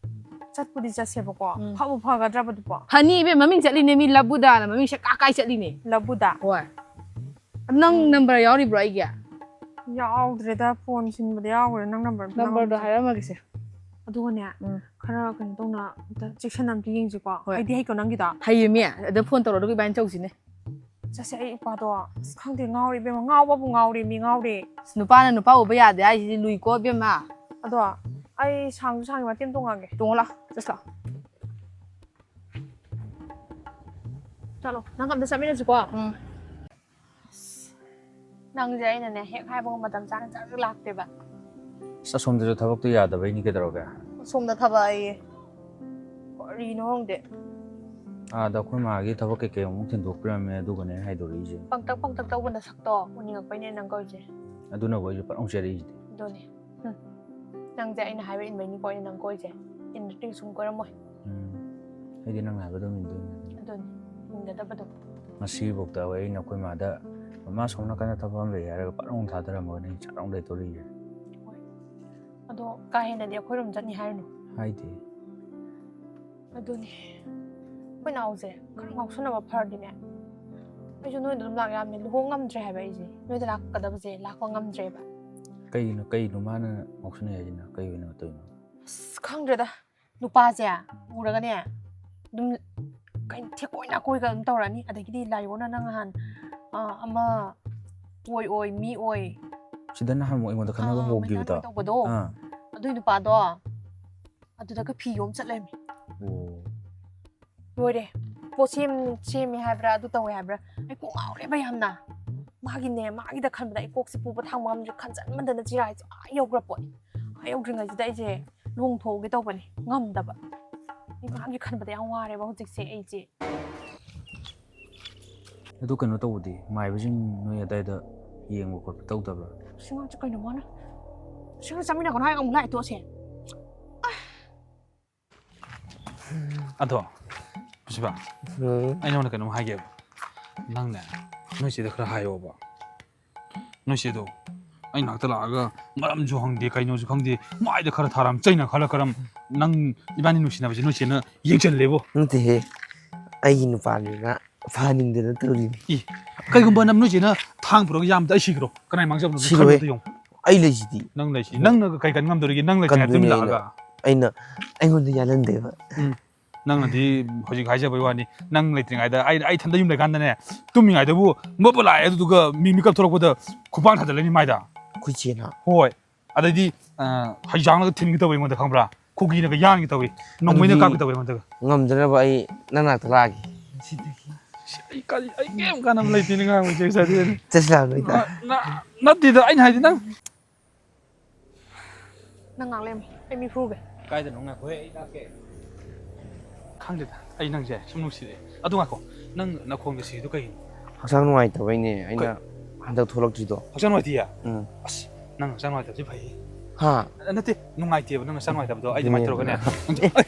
ꯆꯠꯄꯨꯗꯤ ꯆꯠꯁꯦꯕꯀꯣ, ꯎꯝ꯫ ꯐꯕꯨ ꯐꯒꯗ꯭ꯔꯕ ꯑꯗꯨꯕꯣ? ꯐꯅꯤ ꯏꯕꯦꯝ, ꯃꯃꯤꯡ ꯆꯠꯂꯤꯅꯦ, ꯃꯤ ꯂꯕꯨꯗꯥꯅ ꯃꯃꯤꯡ ꯁꯦ ꯀꯥ ꯀꯥꯏ ꯆꯠꯂꯤꯅꯦ꯫ ꯂꯕꯨꯗꯥ? ꯍꯣꯏ꯫ ꯑꯗꯨ ꯅꯪ ꯎꯝ꯫ Number ꯌꯥꯎꯔꯤꯕ꯭ꯔꯣ ꯑꯩꯒꯤ? ꯌꯥꯎꯗ꯭ꯔꯦꯗ, ꯐꯣꯟ ꯁꯤꯟꯕꯗ ꯌꯥꯎꯈ꯭ꯔꯦ ꯅꯪ number꯫ Numberꯗꯣ ꯍꯥꯏꯔꯝꯃꯒꯦꯁꯦ꯫ ꯑꯗꯨꯒꯅꯦ, ꯎꯝ꯫ ꯈꯔ ꯀꯩꯅꯣ ꯇꯧꯅ ꯑꯝꯇ ꯆꯦꯛꯁꯟꯅ ꯑꯝꯇ ꯌꯦꯡꯁꯤꯀꯣ꯫ ꯍꯣꯏ꯫ ꯍꯩꯗꯤ ꯍꯩꯀꯣ ꯅꯪꯒꯤꯗꯣ? ꯍꯩꯌꯦꯃꯤ, ꯑꯗ ꯐꯣꯟ ꯇꯧꯔꯣ, ꯑꯗꯨꯒ ꯏꯕꯥꯅꯤ ꯆꯧꯁꯤꯅꯦ꯫ ꯆꯠꯁꯦ, ꯑꯩ ꯏꯄꯥꯗꯣ ꯑꯁ ꯈꯪꯗꯦ, ꯉꯥꯎꯔꯦ ꯏꯕꯦꯝꯃ, ꯉꯥꯎꯕꯕꯨ ꯉꯥꯎꯔꯦ ꯃꯤ, ꯉꯥꯎꯔꯦ꯫ ꯑꯁ, ꯅꯨꯄꯥꯅ ꯅꯨꯄꯥ ꯎꯕ ꯌꯥꯗꯦ ꯍꯥꯏꯁꯤꯗꯤ ꯂꯨꯏꯀꯣ ꯏꯕꯦꯝꯃ꯫ ꯑꯗꯣ ꯑꯩ ꯁꯥꯡꯁꯨ ꯁꯥꯡꯉꯤ, ꯃꯇꯦꯛ ꯑꯃ ꯇꯣꯡꯉꯛꯑꯒꯦ꯫ ꯇꯣꯡꯉꯣ ꯂꯥꯎ, ꯆꯠꯁꯤ ꯂꯥꯎ꯫ ꯆꯠꯂꯣ, ꯅꯪ ꯑꯝꯇ ꯆꯠꯃꯤꯟꯅꯁꯤꯀꯣ꯫ ꯎꯝ꯫ ꯑꯁ, ꯅꯪꯁꯦ ꯑꯩꯅꯅꯦ ꯍꯦꯛ ꯍꯥꯏꯕꯒ ꯃꯇꯝ ꯆꯥꯅ ꯆꯥꯅ ꯂꯥꯛꯇꯦꯕ꯫ ꯑꯁ, ꯑꯁꯣꯝꯗꯁꯨ ꯊꯕꯛꯇꯣ ꯌꯥꯗꯕꯩꯅꯤ, ꯀꯩꯗꯧꯔꯒꯦ? ꯑꯁꯣꯝꯗ ꯊꯕꯛ ꯑꯌꯦ꯫ ꯀꯔꯤꯅꯣ ꯈꯪꯗꯦ꯫ ꯑꯥꯗ ꯑꯩꯈꯣꯏ ꯃꯥꯒꯤ ꯊꯕꯛ ꯀꯩꯀꯩ ꯑꯃꯨꯛ ꯊꯤꯟꯗꯣꯛꯄꯤꯔꯝꯃꯦ, ꯑꯗꯨꯒꯅꯦ ꯑꯩꯅ ꯍꯥꯏꯗꯣꯔꯛꯏꯁꯦ꯫ ꯄꯪꯇꯛ ꯄꯪꯇꯛ ꯇꯧꯕ ꯅꯁꯛꯇꯣ ꯎꯅꯤꯡꯉꯛꯄꯩꯅꯦ ꯅꯪ ꯀꯧꯔꯤꯁꯦ꯫ ꯑꯗꯨꯅꯕꯨ ꯑꯩꯁꯨ ꯄꯪ ꯆꯦꯜꯂꯛꯏꯁꯤꯗꯤ꯫ ꯑꯗꯨꯅꯦ꯫ ꯍꯨꯝ꯫ ꯅꯪꯁꯦ ꯑꯩꯅ ꯍꯥꯏꯕ ꯏꯟꯕꯩꯅꯤꯀꯣ ꯑꯩꯅ ꯅꯪ ꯀꯣꯏꯁꯦ꯫ ꯏꯟꯗ꯭ꯔꯗꯤ ꯁꯨꯝ ꯀꯣꯏꯔꯝꯃꯣꯏ꯫ ꯎꯝ꯫ ꯑꯩꯗꯤ ꯅꯪꯅ ꯍꯥꯏꯕ ꯑꯗꯨꯝ ꯏꯟꯗꯣꯏꯅꯤ꯫ ꯑꯗꯨꯅꯤ, ꯏꯟꯒꯗꯕꯗꯣ꯫ ꯉꯁꯤꯐꯥꯎꯗ ꯑꯩꯅ ꯑꯩꯈꯣꯏ ꯃꯥꯗ, "ꯃꯃꯥ ꯁꯣꯝ ꯅꯥꯀꯟꯗ ꯊꯕꯛ ꯑꯃ ꯂꯩ" ꯍꯥꯏꯔꯒ ꯄꯠ ꯂꯥꯎꯅ ꯊꯥꯗꯔꯝꯃꯒ ꯅꯪ ꯆꯠ ꯂꯥꯎꯅ ꯂꯩꯊꯣꯔꯛꯏꯁꯦ꯫ ꯍꯣꯏ꯫ ꯑꯗꯣ ꯀꯥ ꯍꯦꯟꯅꯗꯤ ꯑꯩꯈꯣꯏꯔꯣꯝ ꯆꯠꯅꯤ ꯍꯥꯏꯔꯨꯅꯨ꯫ ꯍꯥꯏꯗꯦ꯫ ꯑꯗꯨꯅꯤ꯫ ꯑꯩꯈꯣꯏ ꯅꯥꯎꯁꯦ ꯈꯔ ꯉꯥꯎꯁꯟꯅꯕ ꯐꯔꯗꯤꯅꯦ, ꯑꯩꯁꯨ ꯅꯣꯏꯗ ꯑꯗꯨꯝ ꯂꯥꯛ ꯌꯥꯕꯅꯦ꯫ ꯂꯨꯍꯣꯡ ꯉꯝꯗ꯭ꯔꯦ ꯍꯥꯏꯕ ꯑꯩꯁꯦ꯫ ꯅꯣꯏꯗ ꯂꯥꯛꯀꯗꯕꯁꯦ ꯂꯥꯛꯄ ꯉꯝꯗ꯭ꯔꯦꯕ꯫ ꯀꯩꯒꯤꯅꯣ, ꯀꯩꯅꯣ ꯃꯥꯅ ꯉꯥꯎꯁꯟꯅꯩ ꯍꯥꯏꯁꯤꯅ? ꯀꯩ ꯑꯣꯏꯅ ꯇꯧꯔꯤꯅꯣ? ꯑꯁ, ꯈꯪꯗ꯭ꯔꯦꯗ꯫ ꯅꯨꯄꯥꯁꯦ ꯎꯔꯒꯅꯦ ꯑꯗꯨꯝ ꯀꯩ ꯊꯦꯛꯀꯣꯏ ꯅꯥꯀꯣꯏꯒ ꯑꯗꯨꯝ ꯇꯧꯔꯛꯑꯅꯤ꯫ ꯑꯗꯒꯤꯗꯤ ꯂꯥꯏꯌꯣꯟꯅ ꯅꯪ ꯅꯍꯥꯟ, ꯑ, ꯑꯃ ꯑꯣꯏ ꯑꯣꯏ ꯃꯤ ꯑꯣꯏ, ꯁꯤꯗ ꯅꯍꯥꯟ ꯑꯃꯨꯛ ꯑꯩꯉꯣꯟꯗ ꯈꯠꯅꯕ ꯑꯥ, ꯍꯧꯈꯤꯕꯗꯣ꯫ ꯃꯩꯅꯥꯟ ꯇꯧꯕꯗꯣ, ꯑꯥ꯫ ꯑꯗꯨꯏ ꯅꯨꯄꯥꯗꯣ ꯑꯗꯨꯗꯒ ꯐꯤ ꯌꯣꯝ ꯆꯠꯂꯦꯃꯤ꯫ ꯑꯣ꯫ ꯂꯣꯏꯔꯦ꯫ ꯄꯣꯠ ꯁꯦꯝ-, ꯁꯦꯝꯃꯦ ꯍꯥꯏꯕ꯭ꯔꯥ, ꯑꯗꯨ ꯇꯧꯋꯦ ꯍꯥꯏꯕ꯭ꯔꯥ, ꯑꯩ ꯀꯣꯛ ꯉꯥꯎꯔꯦꯕ ꯌꯥꯝꯅ꯫ ꯃꯥꯒꯤꯅꯦ, ꯃꯥꯒꯤꯗ ꯈꯟꯕꯗ ꯑꯩ ꯀꯣꯛꯁꯦ ꯄꯨꯕ ꯊꯥꯡꯕ ꯉꯝꯗ꯭ꯔꯦ꯫ ꯈꯟꯖꯟꯃꯟꯗꯅ ꯆꯤꯔꯥꯏꯁꯦ ꯑꯥ ꯌꯧꯈ꯭ꯔ ꯄꯣꯠꯅꯤ꯫ ꯑꯥ ꯌꯧꯗ꯭ꯔꯤꯉꯩꯁꯤꯗ ꯑꯩꯁꯦ ꯂꯨꯍꯣꯡꯊꯣꯛꯍꯧꯒꯦ ꯇꯧꯕꯅꯤ, ꯉꯝꯗꯕ꯫ ꯑꯩ ꯃꯥꯒꯤ ꯈꯟꯕꯗ ꯌꯥꯝ ꯋꯥꯔꯦꯕ ꯍꯧꯖꯤꯛꯁꯦ ꯑꯩꯁꯦ꯫ ꯑꯗꯨ ꯀꯩꯅꯣ ꯇꯧꯕꯗꯤ, ꯃꯥꯏꯕꯁꯤꯡ ꯅꯣꯏ ꯑꯗꯥꯏꯗ ꯌꯦꯡꯕ ꯈꯣꯠꯄ ꯇꯧꯗꯕ꯭ꯔꯥ? ꯁꯤ ꯑꯉꯥꯡꯁꯦ ꯀꯩꯅꯣ ꯃꯥꯅ? ꯁꯤ ꯑꯉꯥꯡ ꯆꯥꯃꯤꯟꯅꯒꯅꯣ ꯍꯥꯏꯔꯒ ꯑꯃꯨꯛ ꯂꯥꯛꯑꯦ ꯇꯣꯛꯑꯁꯦ꯫ ꯑꯗꯣ, ꯄꯨꯁꯤꯕ, ꯎꯝ꯫ ꯑꯩ ꯅꯉꯣꯟꯗ ꯀꯩꯅꯣꯝ ꯍꯥꯏꯒꯦꯕ꯫ ꯅꯪꯅꯦ, ꯅꯣꯏ ꯆꯦꯗ ꯈꯔ ꯍꯥꯏꯌꯣꯕ꯫ ꯅꯣꯏ ꯆꯦꯗꯣ ꯑꯩ ꯅꯥꯛꯇ ꯂꯥꯛꯑꯒ ꯃꯔꯝꯁꯨ ꯍꯪꯗꯦ, ꯀꯩꯅꯣꯁꯨ ꯈꯪꯗꯦ, ꯃꯥꯏꯗ ꯈꯔ ꯊꯥꯔꯝ, ꯆꯩꯅ ꯈꯜꯂ ꯈꯔꯝ꯫ ꯅꯪ, ꯏꯕꯥꯅꯤ ꯅꯨꯡꯁꯤꯅꯕꯁꯦ ꯅꯣꯏ ꯆꯦꯅ ꯌꯦꯡꯁꯜꯂꯦꯕꯣ꯫ ꯅꯠꯇꯦꯍꯦ, ꯑꯩꯒꯤ ꯅꯨꯄꯥꯅꯤꯅ ꯐꯍꯟꯅꯤꯡꯗꯅ ꯇꯧꯔꯤꯅꯤ꯫ ꯏ, ꯀꯩꯒꯨꯝꯕ ꯅꯝ ꯅꯣꯏ ꯆꯦꯅ ꯊꯥꯡ ꯄꯨꯔꯒ ꯌꯥꯝꯗ ꯑꯩ ꯁꯤꯈ꯭ꯔꯣ? ꯀꯅꯥꯏ ꯃꯥꯡꯖꯕꯅꯣ? ꯁꯤꯔꯣꯏꯍꯦ꯫ ꯈꯜꯂꯨ ꯑꯝꯇ ꯌꯦꯡꯉꯨ꯫ ꯑꯩ ꯂꯩꯁꯤꯗꯤ꯫ ꯅꯪ ꯂꯩꯁꯤ꯫ ꯅꯪꯅ ꯀꯩ ꯀꯟ ꯉꯝꯗꯧꯔꯤꯒꯦ? ꯅꯪ ꯂꯩꯇ꯭ꯔꯤꯉꯩꯗ ꯀꯟꯗꯣꯏꯅꯦ ꯇꯨꯃꯤꯟ ꯑꯩꯅ꯫ ꯂꯥꯛꯑꯒ꯫ ꯑꯩꯅ, ꯑꯩꯉꯣꯟꯗ ꯌꯥꯜꯍꯟꯗꯦꯕ꯫ ꯎꯝ꯫ ꯅꯪꯅꯗꯤ ꯍꯧꯖꯤꯛ ꯍꯥꯏꯖꯕꯩ ꯋꯥꯅꯤ꯫ ꯅꯪ ꯂꯩꯇ꯭ꯔꯤꯉꯩꯗ ꯑꯩ, ꯑꯩ ꯏꯊꯟꯗ ꯌꯨꯝ ꯂꯩꯀꯥꯟꯗꯅꯦ, ꯇꯨꯝꯃꯤꯉꯩꯗꯕꯨ ꯃꯣꯠꯄ ꯂꯥꯛꯑꯦ, ꯑꯗꯨꯗꯨꯒ ꯃꯤ ꯃꯤꯀꯞ ꯊꯣꯛꯂꯛꯄꯗ ꯈꯨꯄꯥꯛ ꯊꯥꯖꯤꯜꯂꯅꯤ ꯃꯥꯏꯗ꯫ ꯑꯩꯈꯣꯏ ꯆꯦꯅ? ꯍꯣꯏ꯫ ꯑꯗꯩꯗꯤ, ꯑ, ꯍꯩꯖꯥꯡꯅꯒ ꯊꯤꯟꯒꯦ ꯇꯧꯋꯦ ꯑꯩꯉꯣꯟꯗ, ꯈꯪꯕ꯭ꯔꯥ? ꯈꯨꯒꯤꯅꯒ ꯌꯥꯟꯒꯦ ꯇꯧꯋꯤ꯫ ꯅꯣꯡꯃꯩꯅ ꯑꯗꯨꯗꯤ ꯀꯥꯞꯀꯦ ꯇꯧꯋꯤ ꯑꯩꯉꯣꯟꯗꯒ꯫ ꯉꯝꯗꯅꯕ ꯑꯩ ꯅꯪ ꯅꯥꯛꯇ ꯂꯥꯛꯑꯒꯦ꯫ ꯁꯤꯗꯒꯤ꯫ ꯁꯤ ꯑꯩ ꯀꯔꯤ, ꯑꯩ ꯀꯩꯝ ꯀꯥꯟꯅꯕ ꯂꯩꯇꯦꯅꯦ ꯉꯥꯡꯕꯁꯦ ꯉꯁꯥꯏꯗꯩ꯫ ꯆꯠꯁꯤ ꯂꯥꯛꯑꯣ ꯅꯣꯏꯗ꯫ ꯅ-, ꯅ-, ꯅꯠꯇꯦꯗ, ꯑꯩꯅ ꯍꯥꯏꯗꯤ ꯅꯪ ꯅꯪ ꯉꯥꯛ ꯂꯩꯔꯝꯃꯣ꯫ ꯑꯩ ꯃꯤ ꯐꯨꯒꯦ꯫ ꯀꯥꯏꯗꯅꯣ? ꯉꯥꯏꯈꯣꯍꯦ, ꯑꯩ ꯂꯥꯛꯀꯦ꯫ ꯈꯪꯗꯦꯗ, ꯑꯩ ꯅꯪꯁꯦ ꯁꯨꯝ ꯅꯨꯡꯁꯤꯔꯛꯑꯦ꯫ ꯑꯗꯨ ꯉꯥꯏꯈꯣ, ꯅꯪ ꯅꯈꯣꯡꯗ ꯁꯤꯔꯤꯗꯣ ꯀꯩꯒꯤꯅꯣ? ꯍꯛꯆꯥꯡ ꯅꯨꯡꯉꯥꯏꯇꯕꯩꯅꯦ꯫ ꯑꯩꯅ ꯀꯩ? ꯍꯟꯗꯛ ꯊꯣꯛꯂꯛꯇ꯭ꯔꯤꯗꯣ꯫ ꯍꯛꯆꯥꯡ ꯅꯨꯡꯉꯥꯏꯇꯤꯌꯦ? ꯎꯝ꯫ ꯑꯁ, ꯅꯪ ꯍꯛꯆꯥꯡ ꯅꯨꯡꯉꯥꯏꯇꯕꯁꯦ ꯐꯩꯌꯦ꯫ ꯍꯥ? ꯑ, ꯅꯠꯇꯦ, ꯅꯨꯡꯉꯥꯏꯇꯦꯕ ꯅꯪ ꯍꯛꯆꯥꯡ ꯅꯨꯡꯉꯥꯏꯇꯕꯗꯣ꯫ ꯑꯩ ꯑꯗꯨꯃꯥꯏꯅ ꯑꯗꯨꯅꯦ꯫ ꯇꯧꯔꯒꯅꯦ꯫ ꯑꯦ,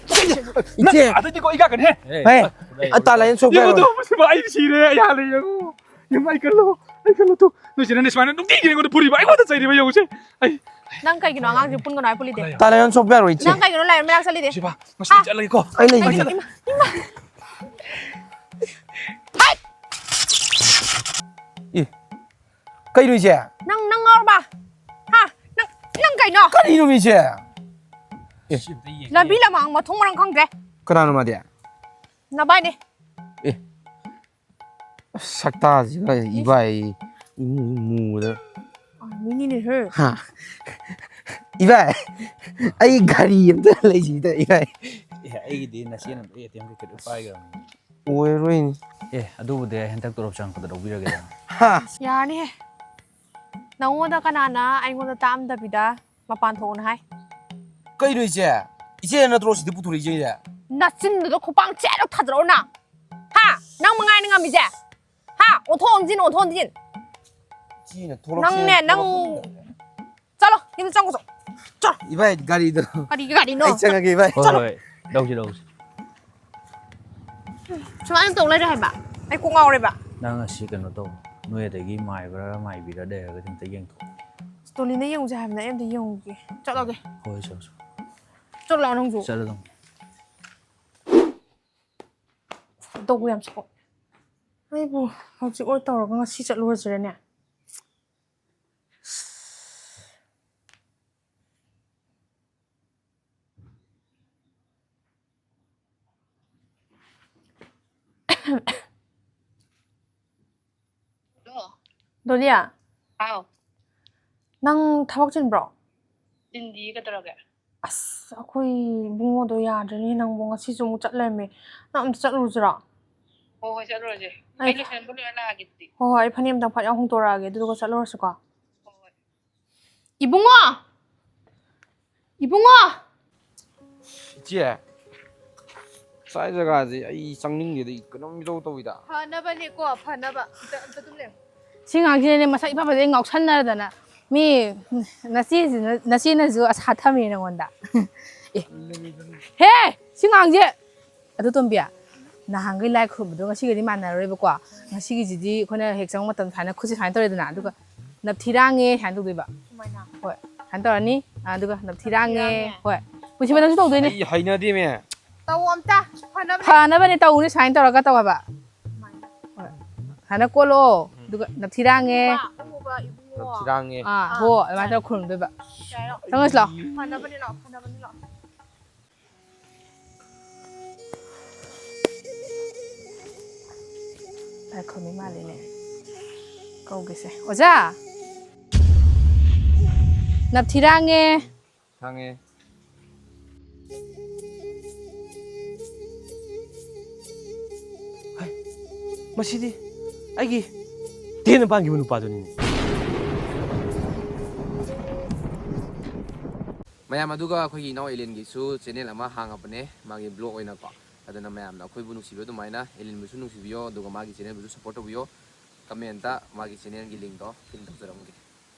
ꯏꯆꯦ! ꯑꯗꯨꯗꯤꯀꯣ ꯑꯩ ꯀꯥꯛꯀꯅꯤꯍꯦ꯫ ꯍꯦ, ꯑ, ꯇꯥ ꯂꯥꯏꯌꯦꯟ ꯁꯣꯛꯄ ꯌꯦꯡꯉꯨ ꯌꯥꯔꯣꯏ꯫ ꯇꯨ, ꯃꯁꯤꯃ ꯑꯩ ꯁꯤꯔꯦ, ꯑꯩ ꯍꯥꯜꯂꯦ, ꯌꯦꯡꯉꯨ꯫ ꯌꯦꯡꯉꯨ, ꯑꯩ ꯀꯜꯂꯣ, ꯑꯩ ꯀꯜꯂꯣ ꯇꯨ꯫ ꯅꯣꯏ ꯆꯦꯅꯅꯦ ꯁꯨꯃꯥꯏꯅ ꯅꯨꯡꯇꯤꯒꯤ ꯑꯩꯉꯣꯟꯗ ꯐꯨꯔꯤꯕ, ꯑꯩꯉꯣꯟꯗ ꯆꯩꯔꯤꯕ ꯌꯦꯡꯉꯨꯁꯦ꯫ ꯑꯩ, ꯅꯪ ꯀꯩꯒꯤꯅꯣ ꯑꯉꯥꯡꯁꯦ ꯄꯨꯟꯒꯅꯣ ꯍꯥꯏ ꯄꯨꯜꯂꯤꯗꯦ? ꯇꯥ ꯂꯥꯏꯌꯣꯟ ꯁꯣꯛꯄ ꯌꯥꯔꯣꯏ, ꯏꯆꯦ꯫ ꯅꯪ ꯀꯩꯒꯤꯅꯣ ꯂꯥꯏꯔꯦꯝ ꯃꯅꯥꯛ ꯆꯠꯂꯤꯗꯤ? ꯁꯤꯕꯥ, ꯉꯁꯤꯗꯤ ꯍꯥ? ꯆꯠꯂꯒꯦꯀꯣ꯫ ꯑꯩ ꯂꯩꯒꯦ꯫ ꯀꯩꯒꯤꯅꯣ? ꯏꯃꯥ, ꯏꯃꯥ꯫ ꯑꯦ, ꯀꯩꯅꯣ ꯏꯆꯦ? ꯅꯪ, ꯅꯪ ꯉꯥꯎꯔꯕ? ꯍꯥ? ꯅꯪ, ꯅꯪ ꯀꯩꯅꯣ? ꯀꯔꯤꯅꯣ ꯏꯆꯦ? ꯑꯦ꯫ ꯂꯝꯕꯤ ꯂꯃꯥꯡ ꯃꯊꯣꯡ ꯃꯔꯝ ꯈꯪꯗ꯭ꯔꯦ꯫ ꯀꯅꯥꯅꯣ ꯃꯥꯗꯤ? ꯅꯕꯥꯏꯅꯦ꯫ ꯑꯦ꯫ ꯁꯛꯇꯥꯁꯤꯒ ꯏꯕꯥꯏ ꯏꯃꯨ ꯃꯨꯕꯗ꯫ ꯑꯥ, ꯃꯤꯅꯤꯅꯦꯍꯦ꯫ ꯍꯥ? ꯏꯕꯥꯏ, ꯑꯩ ꯒꯥꯔꯤ ꯑꯝꯇ ꯂꯩꯁꯤꯗ, ꯏꯕꯥꯏ꯫ ꯑꯦ, ꯑꯩꯒꯤꯗꯤ ꯅꯆꯦꯅ ꯂꯣꯏ ꯑꯦ ꯇꯤ ꯑꯦꯝ ꯀꯩꯀꯩ ꯂꯣꯏ ꯄꯥꯏꯈ꯭ꯔꯕꯅꯤ꯫ ꯑꯣꯏꯔꯣꯏꯅꯦ꯫ ꯑꯦ, ꯑꯗꯨꯕꯨꯗꯤ ꯑꯩ ꯍꯟꯗꯛ ꯇꯣꯂꯣꯞ ꯆꯪꯉꯛꯄꯗ ꯂꯧꯕꯤꯔꯒꯦꯗꯅ꯫ ꯍꯥ? ꯌꯥꯔꯅꯤꯍꯦ꯫ ꯅꯪꯉꯣꯟꯗ ꯀꯅꯥꯅ ꯑꯩꯉꯣꯟꯗ ꯇꯥꯛꯑꯝꯗꯕꯤꯗ ꯃꯄꯥꯟ ꯊꯣꯛꯎꯅ ꯍꯥꯏ? ꯀꯩꯅꯣ ꯏꯆꯦ? ꯏꯆꯦ ꯅꯠꯇ꯭ꯔꯣ ꯁꯤꯗ ꯄꯨꯊꯣꯔꯛꯏꯁꯦ? ꯅꯆꯤꯟꯗꯨꯗ ꯈꯨꯄꯥꯡ ꯆꯦꯠꯂ ꯊꯥꯖꯔꯛꯑꯣ ꯅꯪ꯫ ꯍꯥ? ꯅꯪ ꯃꯉꯥꯏꯅ ꯉꯝꯃꯤꯁꯦ? ꯍꯥ? ꯑꯣꯟꯊꯣꯛ ꯑꯣꯟꯁꯤꯟ, ꯑꯣꯟꯊꯣꯛ ꯑꯣꯟꯁꯤꯟ꯫ ꯏꯆꯦꯅ ꯊꯣꯛꯂꯛꯁꯦ, ꯅꯪꯅꯦ, ꯅꯪ ꯊꯣꯛꯂꯛꯄ ꯉꯝꯗꯕꯅꯦ꯫ ꯆꯠꯂꯣ, ꯌꯨꯝꯗ ꯆꯪꯉꯨ ꯆꯣ꯫ ꯆꯠꯂꯣ꯫ ꯏꯕꯥꯏ, ꯒꯥꯔꯤꯗꯣ꯫ ꯀꯔꯤꯒꯤ ꯒꯥꯔꯤꯅꯣ? ꯑꯩ ꯆꯪꯉꯒꯦ, ꯏꯕꯥꯏ꯫ ꯍꯣꯏ, ꯆꯠꯂꯣ꯫ ꯍꯣꯏ, ꯂꯧꯁꯤ, ꯂꯧꯁꯤ꯫ ꯁꯨꯃꯥꯏꯅ ꯇꯧ ꯂꯩꯔꯦ ꯍꯥꯏꯕ꯫ ꯑꯩ ꯀꯣꯛ ꯉꯥꯎꯔꯦꯕ꯫ ꯅꯪ ꯉꯁꯤ ꯀꯩꯅꯣ ꯇꯧ꯫ ꯅꯣꯏ ꯑꯗꯒꯤ ꯃꯥꯏꯕ꯭ꯔꯥ ꯃꯥꯏꯕꯤꯔꯥ ꯂꯩꯔꯒꯗꯤ ꯑꯝꯇ ꯌꯦꯡꯊꯣꯛ꯫ ꯁ꯭ꯇꯣꯂꯤꯅ ꯌꯦꯡꯉꯨꯁꯦ ꯍꯥꯏꯕꯅꯦ, ꯑꯩ ꯑꯝꯇ ꯌꯦꯡꯉꯨꯒꯦ꯫ ꯆꯠꯂꯒꯦ꯫ ꯍꯣꯏ, ꯆꯠꯂꯣ, ꯆꯠꯂꯣ꯫ ꯆꯠꯂꯣ ꯅꯪꯁꯨ꯫ ꯆꯠꯂꯣ ꯑꯗꯨꯝ꯫ ꯇꯧꯕ ꯌꯥꯝ ꯁꯛꯄ꯫ ꯑꯩꯕꯨ ꯍꯧꯖꯤꯛ ꯑꯣꯏ ꯇꯧꯔꯒ ꯉꯁꯤ ꯆꯠꯂꯨꯔꯁꯤꯔꯅꯦ? ꯍꯜꯂꯣ꯫ ꯗꯣꯂꯤꯌꯥ꯫ ꯍꯥꯎ꯫ ꯅꯪ ꯊꯕꯛ ꯆꯤꯟꯕ꯭ꯔꯣ? ꯆꯤꯟꯗꯤꯌꯦ, ꯀꯩꯗꯧꯔꯒꯦ? ꯑꯁ, ꯑꯩꯈꯣꯏ ꯏꯕꯨꯡꯉꯣꯗꯣ ꯌꯥꯗ꯭ꯔꯦꯅꯦ ꯅꯪꯕꯨ, ꯉꯁꯤꯁꯨ ꯑꯃꯨꯛ ꯆꯠ ꯂꯩꯔꯝꯃꯦ꯫ ꯅꯪ ꯑꯝꯇ ꯆꯠꯂꯨꯔꯁꯤꯔꯣ? ꯍꯣꯏ, ꯍꯣꯏ, ꯆꯠꯂꯨꯔꯁꯦ꯫ ꯑꯩ ꯑꯩ ꯂꯣꯏꯁꯟꯕ ꯂꯣꯏꯔ ꯂꯥꯛꯑꯒꯦ ꯑꯗꯨꯗꯤ꯫ ꯍꯣꯏ, ꯍꯣꯏ, ꯑꯩ ꯐꯅꯦꯛ ꯑꯝꯇꯪ ꯐꯠ ꯌꯥꯎ ꯍꯣꯡꯇꯣꯔꯛꯑꯒꯦ, ꯑꯗꯨꯗꯨꯒ ꯆꯠꯂꯨꯔꯁꯤꯀꯣ꯫ ꯍꯣꯏ, ꯍꯣꯏ꯫ ꯏꯕꯨꯡꯉꯣ! ꯏꯕꯨꯡꯉꯣ! ꯏꯆꯦ, ꯁ꯭ꯋꯥꯏ ꯖꯒꯥꯁꯦ ꯑꯩ ꯆꯪꯅꯤꯡꯗꯦꯗ, ꯑꯩ ꯀꯩꯅꯣꯝ ꯏꯇꯧ ꯇꯧꯏꯗ꯫ ꯐꯅꯕꯅꯦꯀꯣ, ꯐꯅꯕ꯫ ꯑꯝꯇ, ꯑꯝꯇ ꯑꯗꯨꯝ ꯂꯩꯌꯨ꯫ ꯁꯤ ꯉꯥꯡꯁꯤꯅꯅꯦ ꯃꯁꯛ ꯏꯐ ꯐꯖꯩ ꯉꯥꯎꯁꯟꯅꯗꯅ꯫ ꯃꯤ ꯅꯆꯦꯁꯤꯅ, ꯅꯆꯦꯅꯁꯨ ꯑꯁꯥ ꯊꯝꯃꯦ ꯅꯉꯣꯟꯗ꯫ ꯑꯦ꯫ ꯍꯦ! ꯁꯤ ꯉꯥꯡꯁꯦ! ꯑꯗꯨ ꯇꯣꯝꯕꯤ, ꯅꯍꯥꯟꯈꯩ ꯂꯥꯏ ꯈꯨꯔꯨꯝꯕꯗꯣ ꯉꯁꯤꯒꯗꯤ ꯃꯥꯟꯅꯔꯣꯏꯕꯀꯣ꯫ ꯉꯁꯤꯒꯤꯁꯤꯗꯤ ꯑꯩꯈꯣꯏꯅ ꯍꯦꯛ ꯆꯪꯕ ꯃꯇꯝꯗ ꯁꯨꯃꯥꯏꯅ ꯈꯨꯠꯁꯦ ꯁꯨꯃꯥꯏꯅ ꯇꯧꯔꯦꯗꯅ, ꯑꯗꯨꯒ ꯅꯞꯊꯤꯔꯥꯡꯉꯦ ꯁꯨꯃꯥꯏꯅ ꯇꯧꯗꯣꯏꯕ꯫ ꯁꯨꯃꯥꯏꯅ? ꯍꯣꯏ꯫ ꯁꯨꯃꯥꯏꯅ ꯇꯧꯔꯅꯤ꯫ ꯑꯗꯨꯒ ꯅꯞꯊꯤꯔꯥꯡꯉꯦ꯫ ꯅꯞꯊꯤꯔꯥꯡꯉꯦ꯫ ꯍꯣꯏ꯫ ꯄꯨꯟꯁꯤꯕ, ꯅꯪꯁꯨ ꯇꯧꯗꯣꯏꯅꯦ꯫ ꯑꯩ ꯍꯩꯅꯗꯦꯃꯦ꯫ ꯇꯧꯑꯣ ꯑꯝꯇ꯫ ꯐꯅꯕꯅꯦ꯫ ꯐꯅꯕꯅꯦ, ꯇꯧꯅꯤ ꯁꯨꯃꯥꯏꯅ ꯇꯧꯔꯒ ꯇꯧ ꯍꯥꯏꯕ꯫ ꯁꯨꯃꯥꯏꯅ꯫ ꯍꯣꯏ꯫ ꯁꯨꯃꯥꯏꯅ ꯀꯣꯜꯂꯣ꯫ ꯎꯝ꯫ ꯑꯗꯨꯒ ꯅꯞꯊꯤꯔꯥꯡꯉꯦ꯫ ꯎꯕ, ꯎꯕ ꯏꯕꯨꯡꯉꯣ꯫ ꯅꯞꯊꯤꯔꯥꯡꯉꯦ꯫ ꯑꯥ, ꯑꯥ꯫ ꯍꯣ, ꯑꯗꯨꯃꯥꯏꯅ ꯇꯧꯔ ꯈꯨꯔꯨꯝꯗꯣꯏꯕ꯫ ꯌꯥꯔꯦ꯫ ꯆꯪꯉꯁꯤ ꯂꯥꯛꯑꯣ꯫ ꯐꯅꯕꯅꯦ ꯂꯥꯛꯑꯣ, ꯐꯅꯕꯅꯦ ꯂꯥꯛꯑꯣ꯫ ꯂꯥꯏ ꯈꯨꯔꯨꯝꯃꯤ ꯃꯥꯜꯂꯤꯅꯦ꯫ ꯀꯧꯒꯦꯁꯦ꯫ ꯑꯣꯖꯥ! ꯅꯞꯊꯤꯔꯥꯡꯉꯦ꯫ ꯈꯪꯉꯦ꯫ ꯍꯩ, ꯃꯁꯤꯗꯤ ꯑꯩꯒꯤ ꯇꯦꯟꯅ ꯄꯥꯟꯈꯤꯕ ꯅꯨꯄꯥꯗꯨꯅꯤꯅꯦ꯫ ꯃꯌꯥꯝ, ꯑꯗꯨꯒ ꯑꯩꯈꯣꯏꯒꯤ ꯏꯅꯥꯎ ꯑꯦꯂꯦꯟꯒꯤꯁꯨ ꯆꯦꯅꯦꯜ ꯑꯃ ꯍꯥꯡꯉꯕꯅꯦ, ꯃꯥꯒꯤ ꯕ꯭ꯂꯣꯒ ꯑꯣꯏꯅꯀꯣ꯫ ꯑꯗꯨꯅ ꯃꯌꯥꯝꯅ ꯑꯩꯈꯣꯏꯕꯨ ꯅꯨꯡꯁꯤꯕ ꯑꯗꯨꯃꯥꯏꯅ ꯑꯦꯂꯦꯟꯕꯨꯁꯨ ꯅꯨꯡꯁꯤꯕꯤꯌꯣ, ꯑꯗꯨꯒ ꯃꯥꯒꯤ ꯆꯦꯅꯦꯜꯕꯨꯁꯨ ꯁꯞꯄꯣꯔꯠ ꯇꯧꯕꯤꯌꯣ꯫ ꯀꯃꯦꯟꯇ ꯃꯥꯒꯤ ꯆꯦꯅꯦꯜꯒꯤ ꯂꯤꯡꯗꯣ ꯄꯤꯟ ꯇꯧꯖꯔꯝꯒꯦ꯫